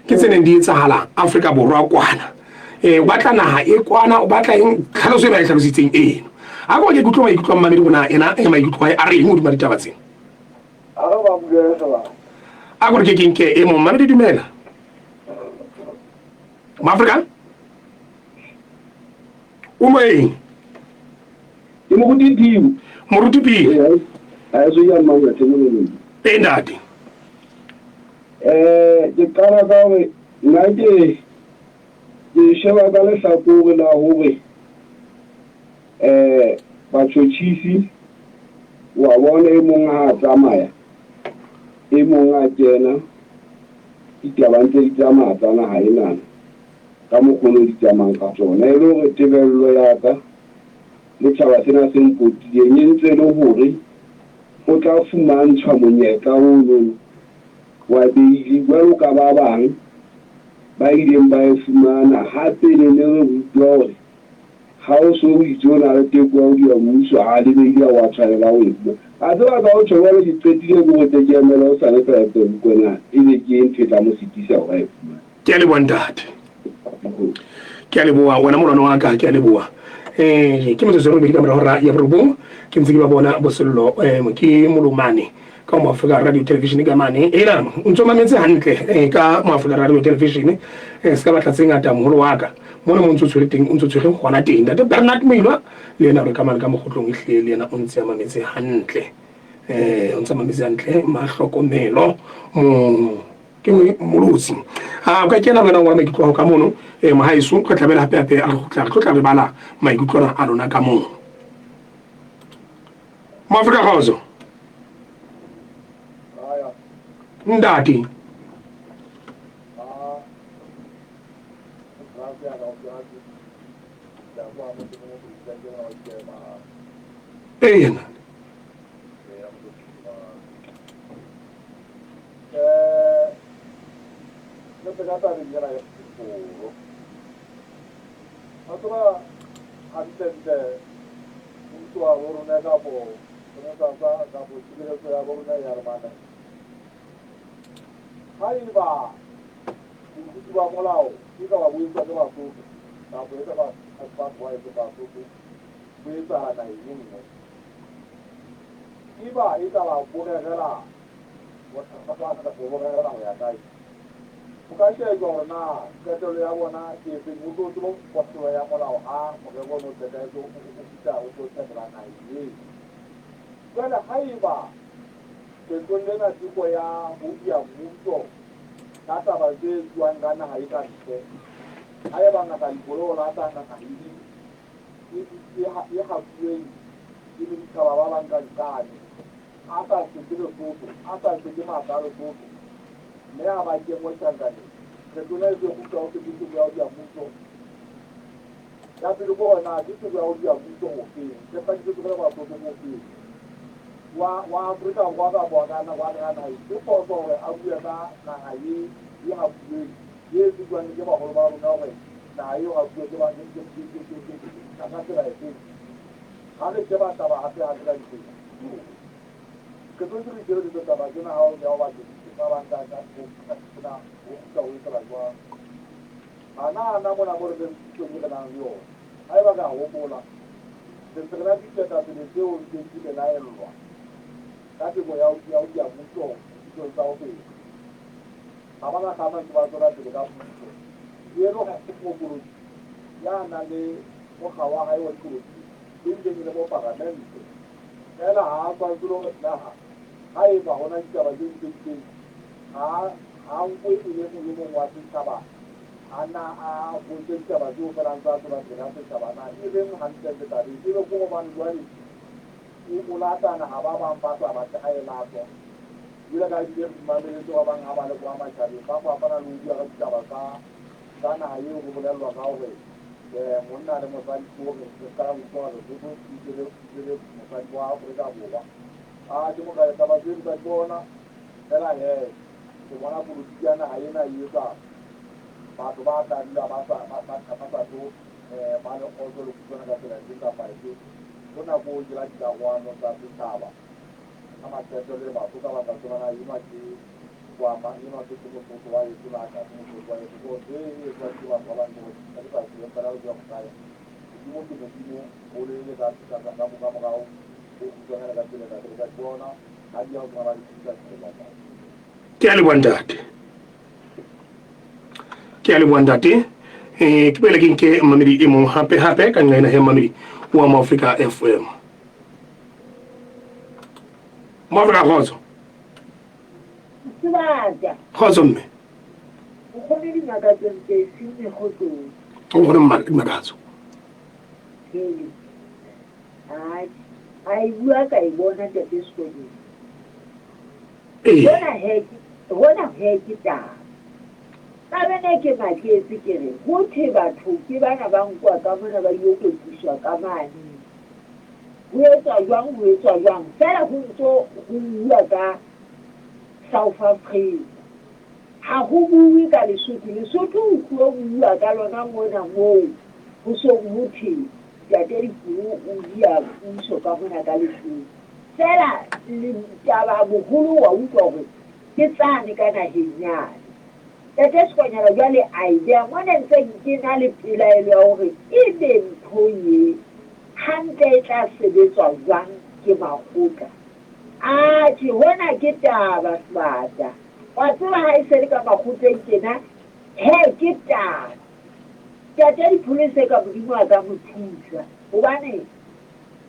ke tse neng di etsahala Afrika Borwa kwana eh o batla naha e kwana o batla eng tlhaloso e ba e tlhalositseng eno a ko ke kutlwa maikutlo a mmamedi gona ena e maikutlo a re eng hodima ditaba tsena A re ba bulele sebaka. A gore ke keng ke e mong mmamedi dumela Maafrika o moeng Ke moruti Pio. Moruti Pio. Ee, a e so ya mang a Ee ntate. Eh, ke qala ka hore nna ke ke sheba ka lehlakore la hore eh batjhotjhisi wa bona e mong ha a tsamaya e mong a kena ditaba ntse di tsamaya tsa naha enana ka mokgwa o di tsamayang ka tsona e le hore tebello ya ka le tjhaba sena se mpotileng e ntse e le hore o tla fumantshwa monyetla ono wa beili jwalo ka ba bang ba ileng ba e fumana. Hape ne ne re rutwa hore ha o so o itse o na le teko ya ho diya mmuso, ha le beili ha wa tshwanela ho e fumana. A tseba ka ho tjho jwalo ke qetile ke hore tle ke emele hosane fela ke utlwe na ebe ke eng ntho e tla mo sitisa hore a e fumane. Ke a leboha ntate. Ke a leboha wena molwana wa ka, ke a leboha. Eh ke metsotso e robedi ka mora hora ya borobong ke ntse ke ba bona bosello eh ke molomane ka mo Afrika Radio Television ka mane ena o ntso mametse hantle eh ka mo Afrika Radio Television eh se ka batla tse ngata moholo wa ka mona mo ntso tshwere teng o ntso tshwere gona teng ntate Bernard Moilwa le yena re ka mane ka mogotlong ehlile le yena o ntse a mametse hantle eh o ntse a mametse hantle mahlokomelo mo Ke molotsi. A o ka kena wena wa maikutlo ao ka mono eh, mohaeso re tlabela hape hape a re kgutla re tlo tla re bala maikutlo ana a lona ka mono. Moafrika kgotso. Ntate. Eya. Eh, re ka tabeng ena ya sekolo. Wa tseba hantlentle mmuso wa bo rona kapo senotsatsa kapo tshireletso ya bo rona ya re mane. Ha eba boithuti ba molao e ka ba bo etswa ke Basotho kapo e ka ba batho ba etswa Basotho bo etsahala naheng e nngwe. Eba e ka ba bo rerela ho ya kae. Ho ka shejwa hore na qetello ya bona ke efeng, ho tlo tsebe ho hlolo ya molao ha morero ono o qetahetse o fihla o tlo tjhakela naheng eo. Jwale haeba kgetlong lena teko ya ho diya mmuso ka taba tse etsuwang ka naha e ka ntle, haeba Ngaka Lipolo o lata Ngaka Hili e hapuweng ke meditjhaba ba bang ka nqane, a sa seke Lesotho, a sa seke matla a Lesotho, mme a ba kenngwe tjhankaneng. Kgetlo ena e se kgutla ho se teko ya ho diya mmuso. Ya pele ke hore na ke tsebo ya ho diya puso ofeng, ke hlakisetse feela Basotho ke ofeng wa wa Afrika Borwa kapa wa ka wa ka naheng. Ke phoso hore a bue ka naha ye e hapuweng, ye e tsejwang ke baholo ba rona hore naha eo hapuwe ke ba ke ke ke ke ke ke ke ka tsela efeng. Ha re sheba taba hape hape ka ditsela, re tshwanetse re itshebeletse taba tsena ha o ya ho batlisisa ba bang ka ka ka ho kgutla ho etsahala jwang. Hana hana mona mo re leng pusong e re nang le yona, haeba re a hopola, re ntse re na le diketapele tseo ntseng di belaellwa ka teko ya ho ya ho diya muso dipusong tsa ho feta. Ha ba na kgama ntse ba tswela pele ka puso. Eno ha se mokolotsi ya nang le mokga wa hae wa dipolotiki e bileng e le moparamente. Feela ha a tshwanetse le hore naha haeba ho na ditaba tse itseng ha ha nkwe e le molemong wa setjhaba a na a botse ditaba tseo feela a ntse a tswela pele ka setjhaba na e reng hantlentle tabeng ebe ke hobane jwale o o latana ha ba bang ba sa batle ha e latwa jwale ka ebile re mameletse ba bang ha ba le kwa matjhabeng ba fapana le ho bua ka ditaba tsa tsa naha eo ho bolellwa ka hore um monna le mosadi ke hore re ska utlwa hore Lesotho se ikele mosadi wa Afrika Borwa a ke mokae taba tse re tsa di bona fela he ke bona polotiki ya naha ena e etsa batho ba tla dula ba sa ba sa ba sa tlo um ba le kgotso le kutlwana ka tsela efe kapa efe. Hona ko ke la dikarohano tsa setjhaba ka maqeto le batho ka batla tseba na enwa ke wa mang, enwa ke Mosotho wa heso na ka se Mosotho wa heso. Ko ntho e etswang ke batho ba bang ke hore ka ke sa tsebeng fela re bua bokae. Modimo ke Modimo o le le ka ka ka ka morao ho kgutswanyana ka tsela re tla di bona ha di ya ho tsona ba di thusa ke. Ke a leboha ntate. Ke a leboha ntate. Eh ke boele ke nke mmamedi e mong hape hape ka nqa ena he mmamedi wa Moafrika FM. Moafrika kgotso. Sebata. Kgotso mme. O kgone dimakatso ntse e seng mekgotlong. O kgone dimakatso. Hele. Ai, a e bua ka e bona ntate Sekonyela. Ee. Hona he ke hona he ke taba. Ka bene ke maketse ke re ho thwe batho ke bana ba nkwa ka mona ba ilo kwetliswa ka mane. Ho etswa jwang ho etswa jwang feela ho ntso ho bua ka South Africa. Ha ho buwe ka Lesotho. Lesotho ho tluwa ho bua ka lona mona moo ho song ho thwe Ntate Dikgomo o dia puso ka mona ka Lesotho. Feela litaba boholo wa utlwa hore ke tsane ka naheng yane. Ntate Sekonyela jwale a e beha mona ntse ke na le pelaelo ya hore ebe ntho ye hantle e tla sebetswa jwang ke makgotla. Atjhe hona ke taba Sebata. Wa tseba ha e se le ka makgotleng tjena he ke taba. Ntate Dipholese ka Modimo a ka mo thusa hobane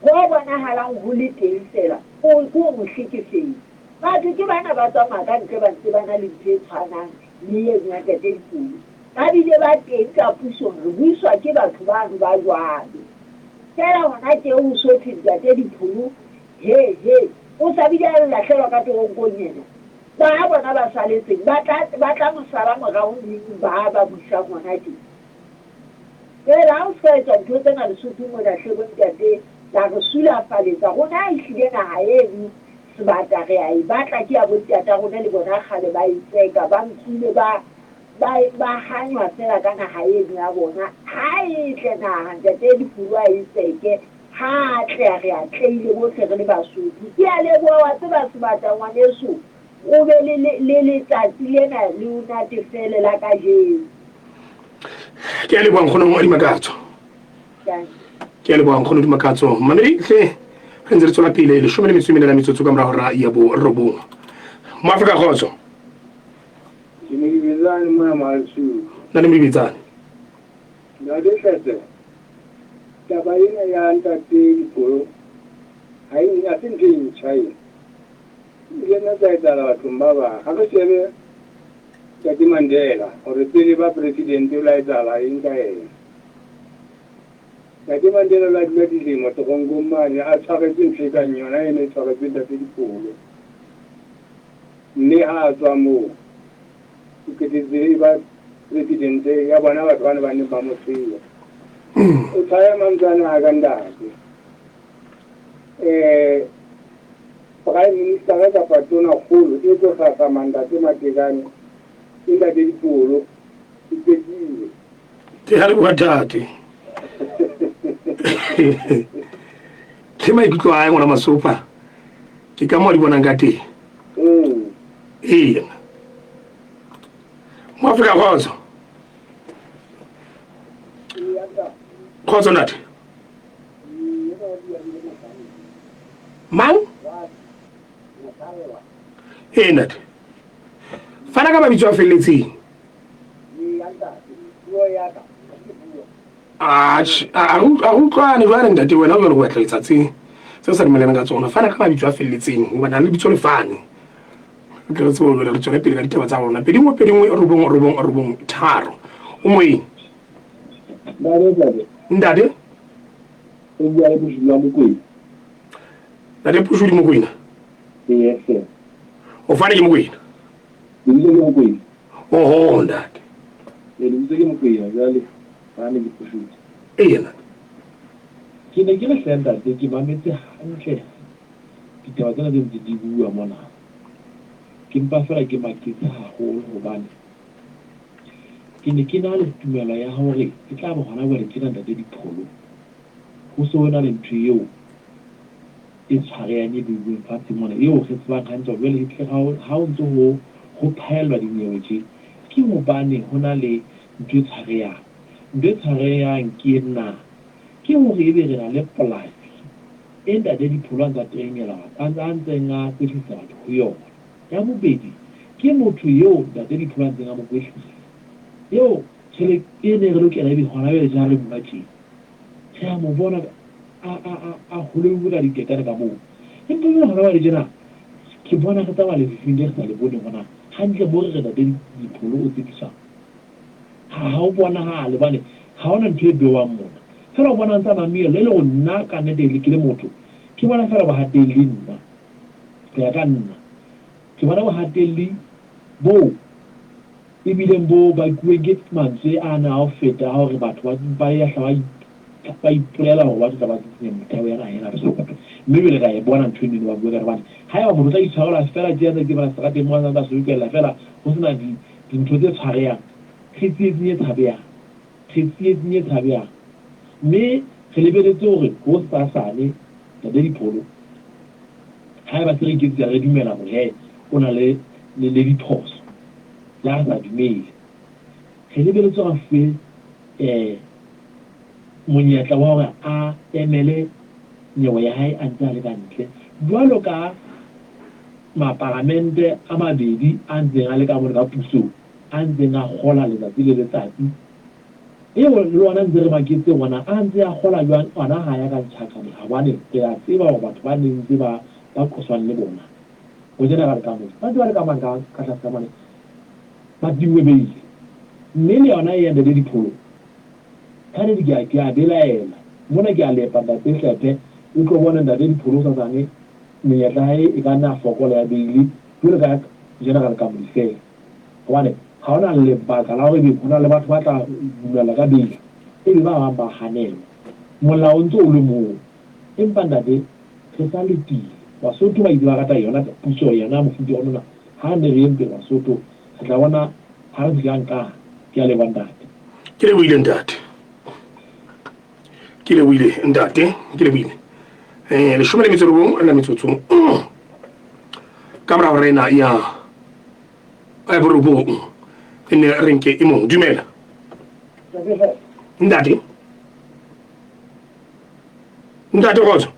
ho bonahalang ho le teng feela o ke o mo hlekefetsa. Batho ke bana ba tsamaya ka ntle ba ntse ba na le ntho e tshwanang le eno ya Ntate Dipolo. Ba bile ba teng ka pusong re buiswa ke batho bano ba jwalo. Feela hona tje ho so thwe Ntate Dipholo he he o sa bile a lahlelwa ka teronkong ena. Ba bona ba saletseng ba tla ba tla mo sala morao neng ba ba busang hona tje. Feela ha o ska etsa ntho tsena Lesotho mona hle bo ntate la re sulafaletsa. Rona ehlile naha eno Sebata re a e batla ke ya bo ntata rona le bona kgale ba e tseka ba nkile ba ba ba hanywa fela ka naha eno ya bona. Ha e tle naha ntate Difuru a e tseke ha a tle re atlehile bohle re le Basotho. Ke a leboha wa tseba Sebata ngwaneso o be le le letsatsi lena le o natefele la kajeno. Ke a leboha nkgono wa Dimakatso. Ke a leboha nkgono Dimakatso. Mamedi hle re ntse re tswela pele 14 la metsotso ka mora hora ya borobong. Moafrika kgotso. Ke Modibetsane mona Mahalshoek. Na le Modibetsane. Ntate Hlese, taba ena ya ntate Dipolo ha e ha se ntho e ntjha ena. E ile nna tsa etsahala bathong ba bang. Ha re shebe Ntate Mandela hore pele ba president o la etsahala eng ka ena. Ntate Mandela o la dula dilemo teronkong mane a tshwaretswe ntho e kang yona ena e tshwaretswe ntate Dipolo. Mme ha a tswa moo o qetetse e ba president ya bona batho bana ba neng ba mo tsheya. O tshwaya mantswe ana a ka ntate. Prime Minister kapa Tonakgolo e tlo hlahlama Ntate Matekane ke Ntate Dipholo, e qetile. Ke a leboha tate. Ke maikutlo a hae ngwana Masopa. Ke ka moo a di bonang ka teng. Eya. Moafrika kgotso. Kgotso ntate. Mang? Ee ntate. Fana ka mabitso a felletseng. Atjhe, a re utlwane jwale ntate wena o jwale o batla ho etsa tse tse sa dumelaneng ka tsona. Fana ka mabitso a felletseng hobane ha lebitso le fane. Re tle re tsebe hore re tswele pele ka ditaba tsa rona. 2 1 2 1 9 9 9 3. O moyeng. Ntate. Ntate. O bua le Pushudi wa Mokwena. Ntate Pushudi Mokwena. Yes sir. O fane ke Mokwena. Lebitso ke Mokwena. Oho ntate. Ee, lebitso ke Mokwena jwale fane ke Pushudi. Ee ntate. Ke ne ke re hle ntate ke mametse hantle ditaba tsena tse ntse di bua mona. Ke mpa feela ke maketse haholo hobane ke ne ke na le tumelo ya hore e tla ba hona jwale tjena ntate Dipholo ho se ho na le ntho eo e tshwarehang e beuweng fatshe mona eo re tsebang hantle hore jwale ehlile ha ho ntse ho ho phaellwa dinyewe tje ke hobane ho na le ntho e tshwarehang. Ntho e tshwarehang ke ena, ke hore ebe re na le polasi e ntate Dipholo a ntsa trainela batho, a ntseng a kwetlisa batho ho yona. Ya bobedi, ke motho eo ntate Dipholo a ntseng a mo kwetlisa, eo tjhelete e ne re lokela ebe hona jwale tjena re bua tje, re a mo bona a, a, a, a holehuwe ka diketane ka moo. Empa jwale hona jwale tjena, ke bona re tsamaya lefifing le re sa le boneng hore na hantle moo re re ntate Dipholo o tsekiswang ha, ha ho bonahale hobane ha hona ntho e bewang mona. Feela o bona a ntsa mamela, e le hore nna ka nnete ke le motho, ke bona feela bohatelli nna. Ho ya ka nna, ke bona bohatelli boo e bileng bo bakuweng ke mantswe ana a ho feta a hore batho ba ba ya hla ba ba ipolela hore ba tlo tla ba tsitsinya metheo ya naha ena ya Lesotho. Mme jwale re a e bona ntho eno ba bua ka yona hobane haeba motho o tla itshwarelwa feela tje a ntse a ikemela seterateng moo a ntse a sobokella feela ho sena di dintho tse tshwarehang, re tsietsing e tshabehang. Re tsietsing e tshabehang. Mme re lebeletse hore hosasane Ntate Dipholo haeba se re iketsetsa re dumela hore he o na le le le diphoso, le ha re sa dumele. Re lebeletse hore a fuwe eh monyetla wa hore a emele nyewe ya hae a ntse a le ka ntle jwalo ka mapalamente a mabedi a ntseng a le ka mona ka pusong a ntseng a kgola letsatsi le letsatsi. Eo le ona ntse re maketse hore na a ntse a kgola jwang ona ha ya ka ntjhakaneng hobane re a tseba hore batho ba neng ntse ba ba qoswang le bona bo General Kamoso ba ntse ba le ka mane ka ka tlase ka mane ba tinngwe beile. Mme le yona e ya Ntate Dipholo ka nnete ke a ke a belaela mona ke a lepa Ntate Hlephe o tlo bone Ntate Dipholo hosasane menyetla ya hae e ka nna ya fokola ya beile jwalo ka General Kamoli feela. Hobane ha ho na lebaka la hore ebe ho na le batho ba tla dumella ka beile ebe ba bang ba hanelwa. Molao o ntse o le moo. Empa ntate re sa letile. Basotho ba itse ba rata yona puso yona mofuta ona. Ha ne re yeng pele Basotho re tla bona ha re fihla nqane. Ke a leboha ntate. Ke lebohile ntate. Ke lebohile ntate. Ke lebohile. Eh 19 la metsotso. Ka mora hore ena ya 9 e ne re nke e mong. Dumela. Ntate. Ntate kgotso.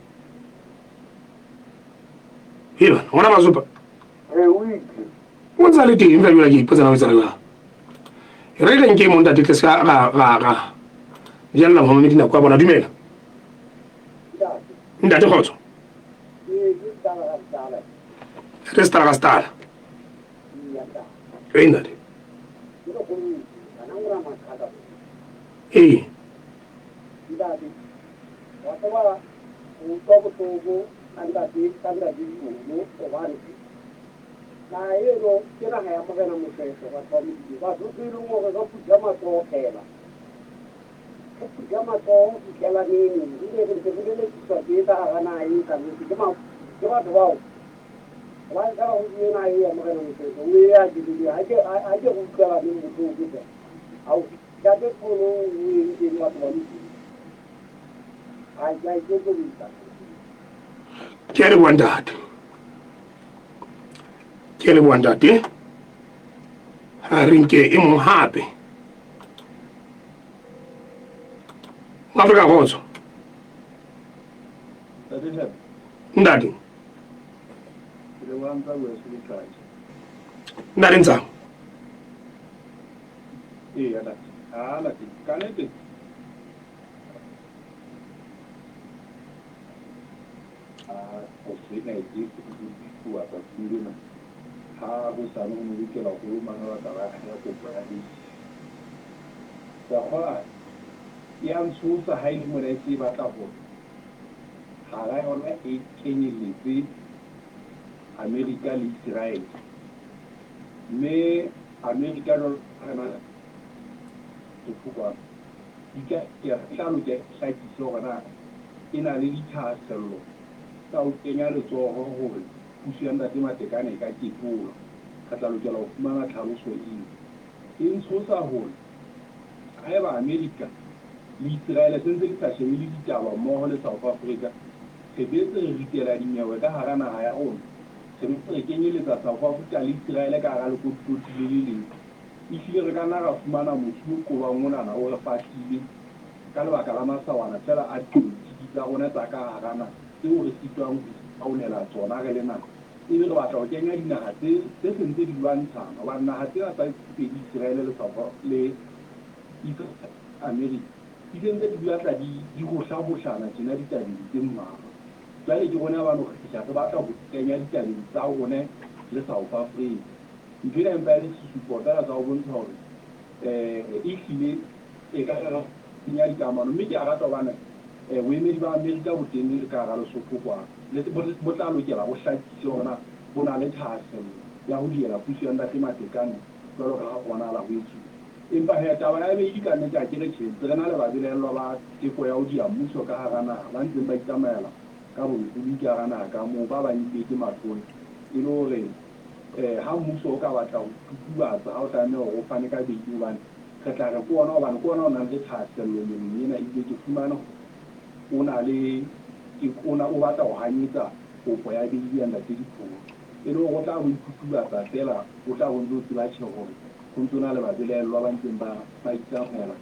Hela, ngwana Masopa. O ntse a le teng fela jwale ke ipotsa na o etsahala jwang. Re re nke e mong ntate tle se ka ra ra ra jella momamedi nako ya bona. Dumela. Ntate kgotso. Re setala ka setala. Ee ntate. Ee. Ntate, wa tseba o utlwa bohloko ka ntate ka ntate Dibolo hobane naha eno ke naha ya Morena Moshoeshoe batho ba Modimo. Basotho e leng hore re phutha matsoho feela. Re phutha matsoho ho fihlela neng ebe re ntse re lelekiswa tje ka hara naha e ka nnete? Ke ke batho bao hobane feela ho bue naha eo ya Morena Moshoeshoe o ea Bibeleng. Ha ke ha ke re utlwelaneng bohloko hle. Ha o fihla pholo o entseng batho ba lokile. Ha ke a ikokobetsa. Ke a leboha ntate. Ke a leboha ntate. Ha re nke e mong hape. Afrika kgotso. Ntate. Ntate ntsa. Ee, ntate. Ah, ntate. Ka nnete. Ah, phoso ena e ke e tsatsing lena. Ha hosane ho no lokela hore mang ba ka ba ya kopo ya base. Ke a kgolwa e a ntshosa ha e le mona e se e batla hore hara yona e kenyelletse Amerika le Israel. Mme Amerika jwalo ka na kwano di ka e tla lokela e hlakise hore na e na le dithahasello tsa ho kenya letsoho hore puso ya Ntate Matekane e ka ketolwa. Re tla lokela ho fumana tlhaloso eo. E ntshosa hore haeba Amerika le Israel se ntse di sa shebele ditaba mmoho le South Africa, re boetse re ritela dinyewe ka hara naha ya rona, re boetse re kenyeletsa South Africa le Israel ka hara lekotikoti le le leng. Ehlile re ka nna ra fumana mosi o qobang onana o re fahlile ka lebaka la masawana feela a dipolotiki tsa rona tsa ka hara naha tseo re sitwang ho itaolela tsona re le naha. Ebe re batla ho kenya dinaha tse tse se ntse di lwantshana hobane naha tsena tsa pedi Israel le South le America di se ntse di batla di di hohlahohlana tjena ditabeng tse mmalwa. Jwale ke rona ba no fihla re batla ho kenya ditabeng tsa rona le South Africa. Ntho ena empa e le sesupo feela sa ho bontsha hore ehlile e ka re senya dikamano. Mme ke a rata hobane boemedi ba Amerika bo teng le ka hara Lesotho kwano. Bo tla lokela bo hlakise hore na bo na le thahasello ya ho dihela puso ya Ntate Matekane jwalo ka ha ho bonahala ho etsuwa. Empa he, taba ya beili ka nnete ha ke re tjhe, ntse re na le babelaellwa ba teko ya ho diha mmuso ka hara naha ba ntseng ba itsamaela ka bolokolohi ka hara naha ka moo, ba bang ebile ke mahlole e le hore ha mmuso o ka batla ho tutubatsa ha o tlameha hore o fane ka beili hobane re tla re ke ona hobane ke ona o nang le thahasello nyeweng ena ebile ke fumane hore o na le o na o batla ho hanyetsa kopo ya beili ya Ntate Dipholo e le hore o tla bo itutubatsa feela o tla bo ntse o tseba tjhe hore ho ntso na le babelaellwa ba ntseng ba ba itsamaela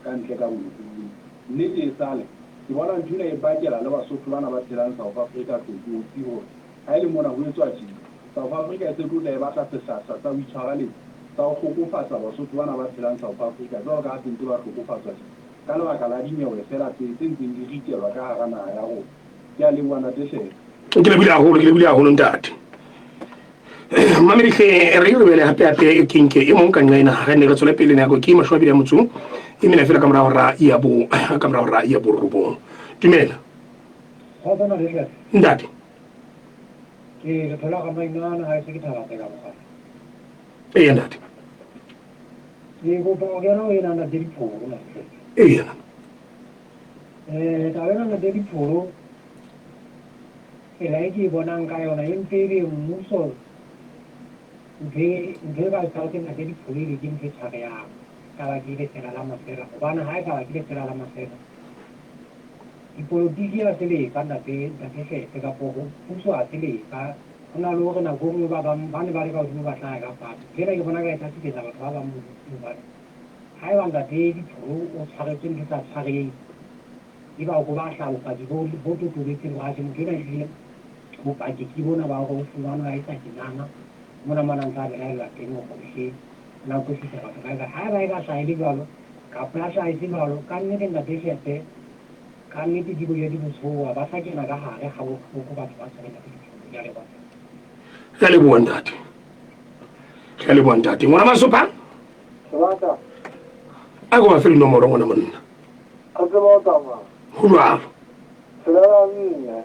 ka ntle ka bolokolohi. Nnete e sale ke bona ntho ena e bakela le Basotho bana ba phelang South Africa tlokotsi hore ha e le mona ho etswa tjena South Africa e se tlo tla e batla sehlahla sa ho itshwareletsa sa ho hlokofatsa Basotho bana ba phelang South Africa jwalo ka ha se ntse ba hlokofatswa tjena ka lebaka la dinyewe feela tse tse ntseng di ritelwa ka hara naha ya rona. Ke a leboha Ntate Hleka. Ke lebohile haholo, ke lebohile haholo ntate. Mamedi hle re re bele hape hape ke nke e mong ka nqena re ne re tswele pele nako ke 20 a motso e mene fela ka mora hora ya bo ka mora hora ya borobong. Dumela. Ntate. Ke re thola ga mainana ha se ke thaba ka bogale. Ee ntate. Ke kopa go kena ho ena ntate Dipholo ntate. Ee. Taba ena ntate Dipholo tsela e ke e bonang ka yona e mpe ebe mmuso ntho e ntho e ba e tshwaretseng ntate Dipholo ebe ke ntho e tshwarehang ka ba ke lefela la mafela hobane ha e ka ba ke lefela la mafela dipolotiki ha se lefa ntate ntate Hlete kapo ho puso ha se lefa ho na le hore nako e nngwe ba bang ba ne ba le ka hodimo ba tla ya ka fatshe ntho ena ke bona ka e tla tlisetsa batho ba bang bodutu hobane haeba ntate Dipholo o tshwaretswe ntho e sa tshwareheng eba o ko batla bopaki bo bo totobetseng hore atjhe motho enwa ehlile bopaki ke bona ba hore o fumanwe a etsa tjenana mona mona ntse a belaellwa teng hore ehlile o na kwetlisa batho kae kae haeba e ka hlaha e le jwalo kapa ya hlaha e se jwalo ka nnete ntate Hlete ka nnete di boye di botshowa ba tla kena ka hare ga bohloko batho ba tshwere ntate Dipholo ke a leboha. Re a leboha ntate. Re a leboha ntate. Ngwana Masopha? Sebata. A ko ba fe dinomoro ngwana monna. Re tseba ho tsamaya. Ho jwalo. 6 4,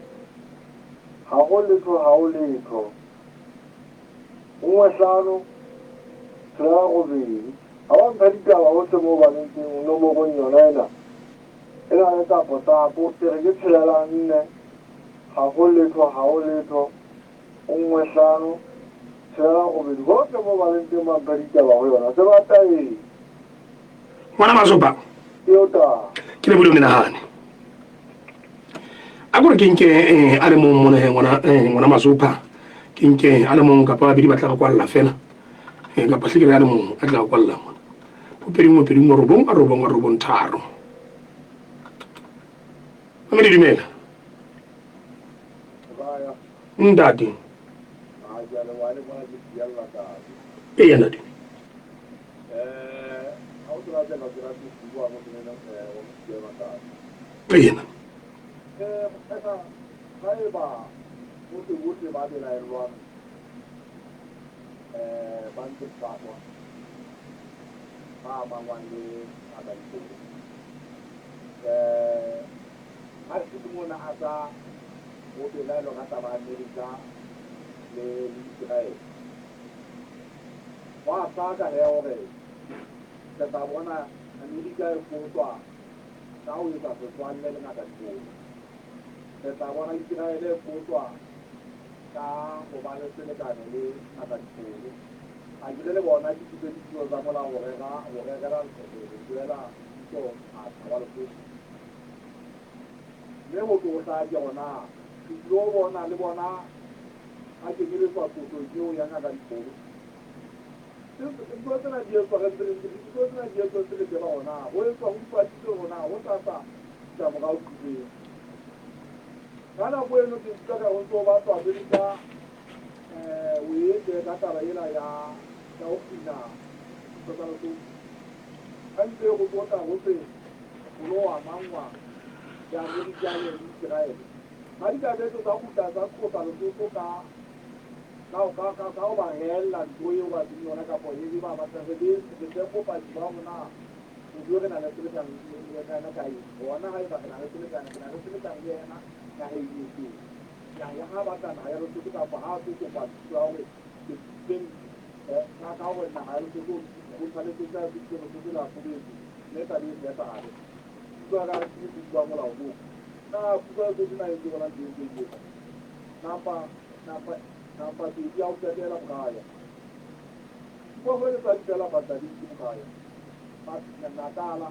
ha ho letho ha ho letho. 1 5 6 8. Ha ba mpha ditaba hohle moo ba leng teng nomorong yona ena. E na le tapo-tapo, ke re ke tshelela nne, ha ho letho, ha ho letho, nngwe hlano, tshelela robedi. Hohle moo ba leng teng ba mpha ditaba ho yona. Se batla eng? Ngwana Masopa. Ke eo taba. Ke lebohile o menahane. A kore ke nke eh, a le mong mona he ngwana eh, ngwana Masopa. Ke nke a le mong kapa babedi ba tla re kwalla fela. Eh, kapa hle ke re a le mong a tla re kwalla mona. 2 1 2 1 9 9 3. Mme di dumela. Ntate. Eya ntate. Eya. Ba amangwang le Ngaka Dikgomo. Um ha se le mona a sa ho belaelwa ka taba ya Amerika le le Israel. Hwa hlaka he hore re tla bona Amerika e qotswa ka ho etsa setswalle le Ngaka Dikgomo. Re tla bona Israel e qotswa ka ho ba le selekane le Ngaka Dikgomo. Akere le bona ke thuse dithuo tsa molao ho rera ho rerela ho tsoela mmuso matla wa Lesotho. Mme ho tlo hlake hore na re tlilo bona le bona ba kenyeletswa qotsong eo ya Ngaka Dikgomo. Dintho tsena di etswa re ntse re dintho tsena di etswa ntse re tseba hore na ho etswa ho ipatlile hore na ho sasa ditlamorao thutong. Ka nako eno ke utlwa ka ho ntse ho batlwa Amerika O etse ka taba ela ya ya ho kgina ditho tsa Lesotho. Ha ntse ho tlotla ho thwe ho lo amangwa le Amerika le Iseraele. Ha dikabetso tsa kgutla tsa qosa Lesotho ka ka ka ka ka ho ba reella ntho eo ba seng yona kapa e e ba batlang re be re tle bopaki ba hore na motho eo re na le selekane le yena ka eng. Hona haeba re na le selekane, re na le selekane le yena naheng efeng. Ya ya ha batla naha ya Lesotho kapa ha a tlo kopa thuso ya hore ke thuseng ka ka hore naha ya Lesotho o tshwanetse tsa Lesotho Lesotho la Fobetse mme taba e nepahale. Utlwa ka ke ke bua molao moo. Na puso ya Lesotho na e ntse bona ntho e ntse e etsa. Nampa nampa nampa pedi ya ho qetela mokaya. Diphoofolo ke tsa di fela batla di ke mokaya. Natala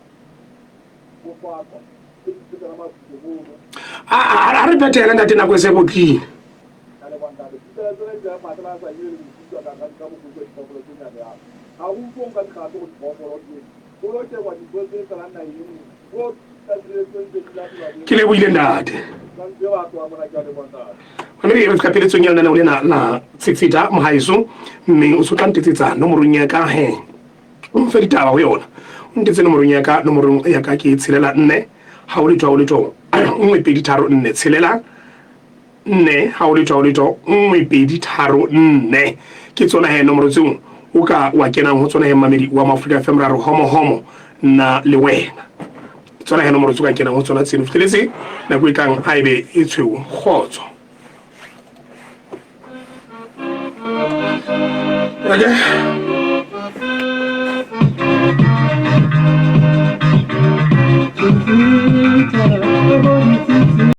A re phethele ntate nako e se botlile. Ke lebohile ntate. Mme re fihla pheletsong ya lenaneo lena la Tshitshita mohaeso mme o sotla ntetsetsa nomorong ya ka he. O mfe ditaba ho yona. O ntetse nomorong ya ka, nomorong ya ka ke tshelela nne ha o letho ha o letho nngwe pedi tharo nne tshelela nne ha o letho ha o letho nngwe pedi tharo nne. Ke tsona he nomoro tseo o ka wa kenang ho tsona he mmamedi wa Maafrika FM ra re homo homo nna le wena. Ke tsona he nomoro tseo ka kenang ho tsona tseno. Fihleletse nako e tlang a ebe e tshweu kgotso. Okay.